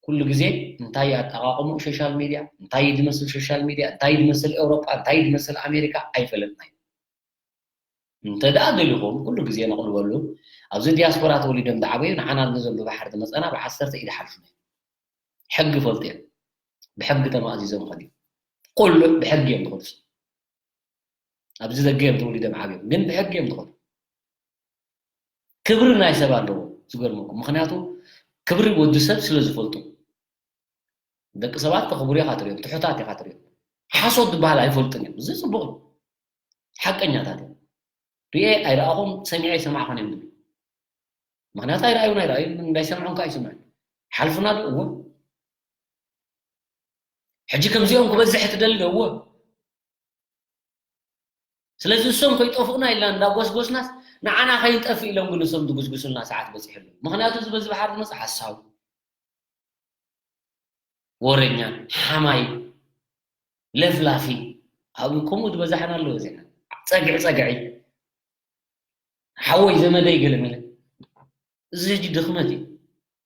ኩሉ ግዜ እንታይ ኣጠቓቕምኡ ሶሻል ሜድያ፣ እንታይ እዩ ዝመስል ሶሻል ሜድያ፣ እንታይ እዩ ዝመስል ኤውሮጳ፣ እንታይ እዩ ዝመስል ኣሜሪካ ኣይፈለጥናይ። እንተ ደኣ ደሊኹም ኩሉ ግዜ ነቕልበሉ፣ ኣብዚ ዲያስፖራ ተወሊዶም ዝዓበዩ ንዓና ነዞም ብባሕሪ ዝመጸና ብዓሰርተ ኢድ ሓልፉና። ሕጊ ይፈልጡ እዮም። ብሕጊ ተማእዚዞም ይኸዱ እዮም። ቆልዑ ብሕጊ እዮም ዝኸዱ። ኣብዚ ደገ እዮም ተወሊዶም ዓብዮም፣ ግን ብሕጊ እዮም ዝኸዱ። ክብሪ ናይ ሰብ ኣለዎ፣ ዝገርመኩም። ምኽንያቱ ክብሪ ወዲ ሰብ ስለ ዝፈልጡ። ደቂ ሰባት ከኽብሩ ኢኻ ትሪኦም፣ ትሑታት ኢኻ ትሪኦም። ሓሶት ዝበሃል ኣይፈልጡን እዮም። እዚ ጽቡቕ እዩ። ሓቀኛታት እዮም። ሪኤ ኣይረኣኹን፣ ሰሚዐ ኣይሰማዕኹን እዮም ዝብሉ። ምኽንያቱ ኣይረኣዩን ኣይረኣዩን፣ እንዳይሰምዑን ከኣ ኣይሰምዑን። ሓልፉና ዶ? እወ። ሕጂ ከምዚኦም ክበዝሕ ትደሊ ዶ? እወ። ስለዚ እሶም ከይጠፍኡና ኢልና እንዳጎስጎስናስ ንዓና ከይንጠፍእ ኢሎም ግን እሶም ዝጉስጉሱልና ሰዓት በጺሑ ኣሎ። ምኽንያቱ እዚ በዚ ባሕሪ ዝመጽእ ሓሳዊ፣ ወረኛ፣ ሓማይ፣ ለፍላፊ፣ ኣብ ከምኡ ዝበዛሕና ኣለዎ ዜና። ጸግዒ ጸግዒ። ሓወይ ዘመደይ ገለ መለ። እዚ ሕጂ ድኽመት እዩ።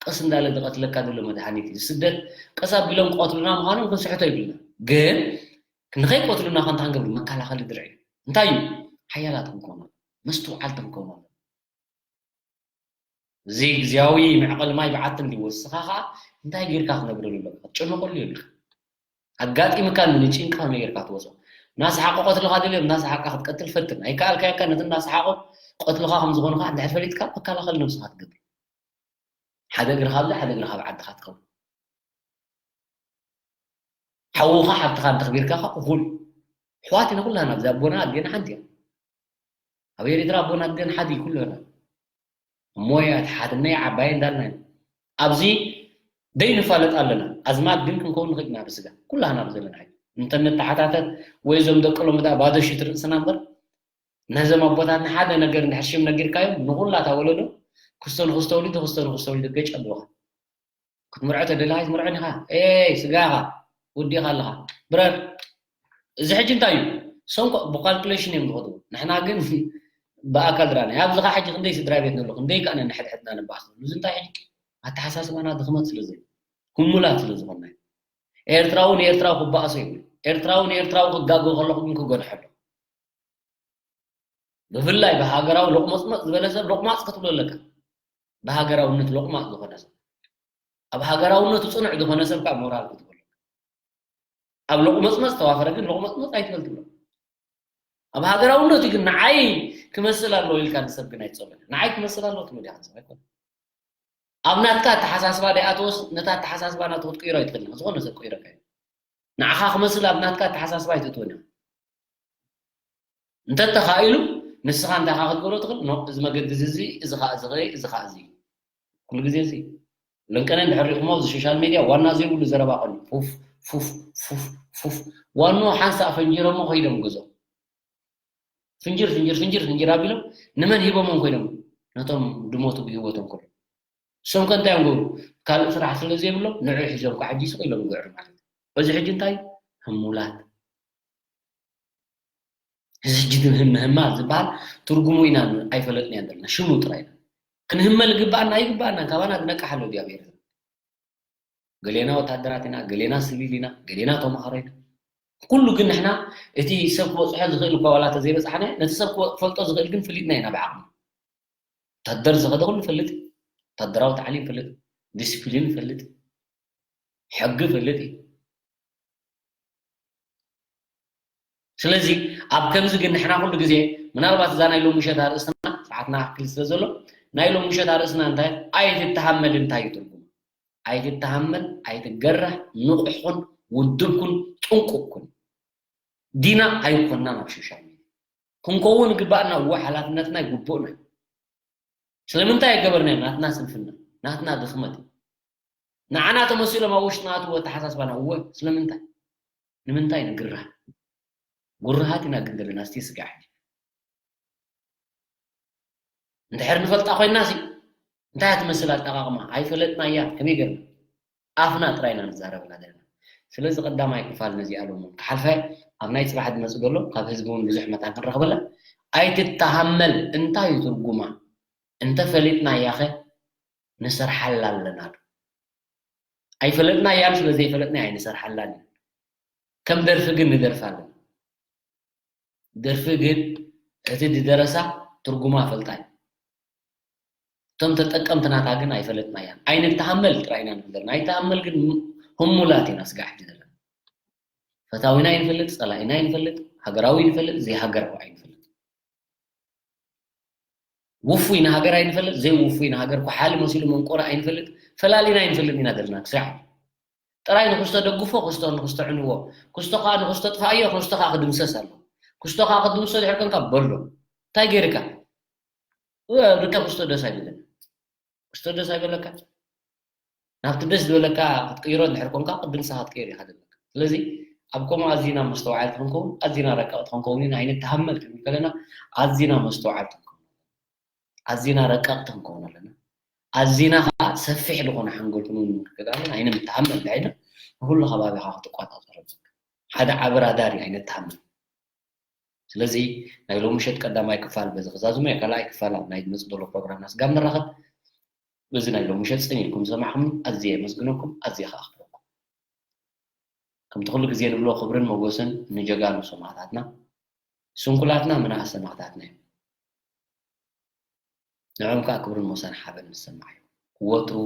ቀስ እንዳለ ዝቐትለካ ዘሎ መድሃኒት እዩ። ስደት ቀስ ኣቢሎም ክቐትሉና ምዃኖም ክንስሕቶ ይብልና። ግን ንኸይቀትሉና ከ እንታይ ክንገብር? መከላኸሊ ድርዒ። እንታይ እዩ? ሓያላት ክንከውን ኣለና። መስትውዓልቲ ክንከውን ኣለና። እዚ ግዝያዊ መዕቐሊ ማይ በዓቲ እንዲ ወስኻ ኸዓ እንታይ ጌርካ ክነብረሉ ኣለካ? ክትጨነቐሉ የብልካ። ኣጋጢምካ ንጭንቂ ከመይ ጌርካ ትወጾ? እናሰሓቑ ቀትልኻ ደልዮም እናሰሓቕካ ክትቀትል ፈትን። ኣይከኣልካዮን ከ ነቲ እናሰሓቑ ቀትልኻ ከም ዝኾኑ ከኣ እንድሕር ፈሊጥካ መከላኸሊ ነብስኻ ትገብር። ሓደ እግርኻ ኣብዚ ሓደ እግርኻ ኣብ ዓድኻ ትኸውን። ሓውኻ ሓብትኻ እንተኽቢርካ ከኣ እኹል። ኣሕዋት ኢና ኩላና ኣብዚ ኣቦና ኣዴና ሓንቲ እዮም። ኣብ ኤሪትራ ኣቦና ኣዴና ሓዲ ኩለና። እሞ እያ እቲ ሓድነይ ዓባይ እንዳልና ኢና። ኣብዚ ደይ ንፋለጥ ኣለና። ኣዝማድ ግን ክንከውን ንኽእል ኢና ብስጋ። ኩላህና ኣብ ዘለና ሓይሊ። እንተ ንተሓታተት ወይ እዞም ደቂ ሎሚ ደኣ ባዶ ሽት ርእስና እምበር ነዞም ኣቦታትና ሓደ ነገር እንድሕር ሽም ነጊርካዮም ንኹላ እታ ወለዶ ክስቶ ንኽስቶ ወሊዱ ክስቶ ንኽስቶ ወሊዱ ገጭ ኣለውኻ። ክትምርዖ ተደለኻ ኣይትምርዖን ኢኻ። ኤይ ስጋ ኢኻ ወዲእኻ ኣለኻ። ብረር። እዚ ሕጂ እንታይ እዩ? ሰንኮ ብካልኩሌሽን እዮም ዝኸዱ። ንሕና ግን ብኣካል ራና ኣብዚ ኸ ሕጂ ክንደይ ስድራ ቤት ንብሎ ክንደይ ከኣ ነንሕድሕድና ንባኣስ ንብሎ እዚ እንታይ ሕጂ ኣተሓሳስባና ድኽመት ስለ ዘሎ ህሙላት ስለ ዝኾንና እዩ። ኤርትራዊ ንኤርትራዊ ክባኣሶ ይብሉ። ኤርትራዊ ንኤርትራዊ ክጋገ ከለኹ ግን ክገድሖ ኣሎ። ብፍላይ ብሃገራዊ ሎቕመጽመጽ ዝበለ ሰብ ሎቕማጽ ክትብሎ ኣለካ። ብሃገራውነት ሎቕማጽ ዝኾነ ሰብ ኣብ ሃገራውነቱ ጽኑዕ ዝኾነ ሰብ ከዓ ሞራል ክትብሎ ኣለካ። ኣብ ሎቕመጽመጽ ተዋፈረ ግን ሎቕመጽመጽ ኣይትበል ትብሎ። ኣብ ሃገራውነቱ ግን ንዓይ ክመስል ኣለዎ ኢልካ ንሰብ ግን ኣይትጸበን። ንዓይ ክመስል ኣለዎ ትብሎ ዲኻ ንሰብ ኣይኮነ። ኣብ ናትካ ኣተሓሳስባ ደኣ ትወስ ነታ ኣተሓሳስባ ናቱ ክትቅይሮ ኣይትኽእልን ኢኻ። ዝኾነ ሰብ ክቅይረካ እዩ። ንዓኻ ክመስል ኣብ ናትካ ኣተሓሳስባ ኣይትእትወን ኢኻ። እንተተኻኢሉ ንስኻ እንታይ ኢኻ ክትገብሮ ትኽእል? ኖ፣ እዚ መገዲ እዚ እዚ፣ እዚ ኸኣ እዚ ኸ፣ እዚ ኸኣ እዚ። ኩሉ ግዜ እዚ ለንቀነ እንድሕር ሪእኹሞ ኣብዚ ሶሻል ሜድያ ዋና ዘይብሉ ዘረባ ቀንዩ ፉፍ ፉፍ ፉፍ ፉፍ። ዋንኡ ሓንሳእ ፈንጂሮሞ ከይዶም ገዝኦም። ፍንጅር ፍንጅር ፍንጅር ፍንጅር ኣቢሎም ንመን ሂቦሞም ኮይኖም ነቶም ድሞቱ ብህይወቶም ከሎ እሶም ከ እንታይ እዮም ገብሩ? ካልእ ስራሕ ስለ ዘይብሎም ንዑ ሒዞም ከዓ ሕጂ ስቕ ኢሎም ይግዕሩ ማለት እዩ። በዚ ሕጂ እንታይ ህሙላት እዚ ሕጂ ግን ህመ ህማ ዝበሃል ትርጉሙ ኢና ኣይፈለጥናዮን ዘለና ሽሙ ጥራይ ኢና ክንህመ ዝግበኣና ኣይግበኣናን ካባና ዝነቅሕ ኣሎ እግዚኣብሔር ገሌና ወታደራት ኢና፣ ገሌና ስቪል ኢና፣ ገሌና ተምሃሮ ኢና። ኩሉ ግን ንሕና እቲ ሰብ ክበፅሖ ዝኽእል እኳ ዋላ ተዘይበፃሕናዮ ነቲ ሰብ ክፈልጦ ዝኽእል ግን ፍሊጥና ኢና ብዓቕሚ። ወታደር ዝኸደ ኩሉ ይፈልጥ እዩ። ወታደራዊ ታዕሊም ይፈልጥ፣ ዲስፕሊን ይፈልጥ፣ ሕጊ ይፈልጥ እዩ። ስለዚ ኣብ ከምዚ ግን ንሕና ኩሉ ግዜ ምናልባት እዛ ናይ ሎሚ ምሸት ኣርእስትና ሰዓትና ክል ስለ ዘሎ ናይ ሎሚ ምሸት ኣርእስትና እንታይ ኣይትተሃመል እንታይ እዩ ትርጉም ኣይትተሃመል ኣይትገረህ ንቑሕ ኩን ውድብ ኩን ጥንቁቅ ኩን ዲና ኣይኮንና ናብ ሶሻል ሚድያ ክንከውን ግባእና እዎ ሓላፍነትና ግቡእና ስለምንታይ ኣይገበርናዮ ናትና ስንፍና ናትና ድኽመት ንዓና ተመሲሎም ኣብ ውሽጥና ኣትዎ ኣተሓሳስባና እወ ስለምንታይ ንምንታይ ንግርህ ጉርሃት ኢና ግን ዘለና እስቲ ስጋዕ ሕጂ እንድሕር ንፈልጣ ኮይንና ሲ እንታይ እያ ትመስል ኣጠቃቅማ ኣይፈለጥናያ ከመይ ገርና ኣፍና ጥራይ ኢና ንዛረበላ ዘለና ስለዚ ቀዳማይ ክፋል ነዚኣ ሎሚ ክሓልፋ ኣብ ናይ ፅባሕ ዝመፅእ ዘሎ ካብ ህዝቢ እውን ብዙሕ መታን ክንረኽበላ ኣይትተሃመል እንታይ እዩ ትርጉማ እንተፈሊጥናያ ኸ ንሰርሓላ ኣለና ዶ ኣይፈለጥናያን ስለ ዘይፈለጥና ኣይንሰርሓላን እዩ ከም ደርፊ ግን ንደርፍ ኣለና ደርፊ ግን እቲ ዝደረሳ ትርጉማ ፈልጣ እዩ እቶም ተጠቀምቲ ናታ ግን ኣይፈለጥናያን ኣይንተሃመል ጥራይ ኢና ንብል ዘለና ኣይተሃመል ግን ህሙላት ኢና ስጋዕ ሕጂ ዘለና ፈታዊና ኣይንፈልጥ ፀላኢና ኣይንፈልጥ ሃገራዊ ይንፈልጥ ዘይሃገራዊ ኣይንፈልጥ ውፉይ ንሃገር ኣይንፈልጥ፣ ዘይውፉይ ንሃገር ኩሓሊ መሲሉ መንቆሪ ኣይንፈልጥ፣ ፈላሊና ኣይንፈልጥን ኢና ዘለና ክሳዕ ጥራይ ንክስቶ ደግፎ፣ ክስቶ ንክስቶ ዕንዎ፣ ክስቶ ከዓ ንክስቶ ጥፍኣዮ፣ ክስቶ ከዓ ክድምሰስ ኣለዎ። ክስቶ ከዓ ክትድምስሶ ድሕር ኮንካ በሎ። እንታይ ገይርካ? እ፣ ርካ ክስቶ ደስ ኣይብልን። ክስቶ ደስ ኣይበለካ? ናብቲ ደስ ዝበለካ ክትቅይሮ እንድሕር ኮንካ ቅድም ንስኻ ክትቅይር ኢኻ ዘለካ ስለዚ ኣብ ከምኡ ኣዚና መስተውዓልቲ ክንከውን ኣዚና ረቀቕቲ ክንከውን ኢና ኣይንተሃመል ክንብል ከለና ኣዚና መስተውዓልቲ ክንከውን ኣዚና ረቀቕቲ ክንከውን ኣለና ኣዚና ከዓ ሰፊሕ ዝኾነ ሓንጎል ክንውን ክንክእል ኣይንተሃመል እንታይ ኢና ንኩሉ ከባቢኻ ክትቆፃፀሮ ሓደ ዓቢ ራዳር እዩ ኣይንተሃመል ስለዚ ናይ ሎሚ ምሸት ቀዳማይ ክፋል በዚ ክዛዝሞ እየ። ካልኣይ ክፋል ኣብ ናይ ዝመጽእ ዘሎ ፕሮግራምና ስጋብ ንራኸብ። በዚ ናይ ሎሚ ምሸት ጽን ኢልኩም ዝሰማዕኹምኒ ኣዝየ የመስግነኩም፣ ኣዝየ ከኣ ኣኽብረኩም። ከምቲ ኩሉ ግዜ ንብሎ ክብርን ሞጎስን ንጀጋኑ ሰማእታትና፣ ስንኩላትና ምንኣስ ሰማእታትና እዮም። ንዕኦም ከኣ ክብርን ሞሳን ሓበን ዝሰማዕ እዩ። ወትሩ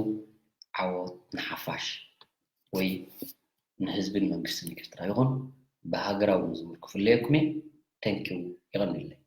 ዓወት ንሓፋሽ ወይ ንህዝብን መንግስትን ኤርትራ ይኹን። ብሃገራዊ መዝሙር ክፍለየኩም እየ። ተንኪው፣ የቐንየለይ።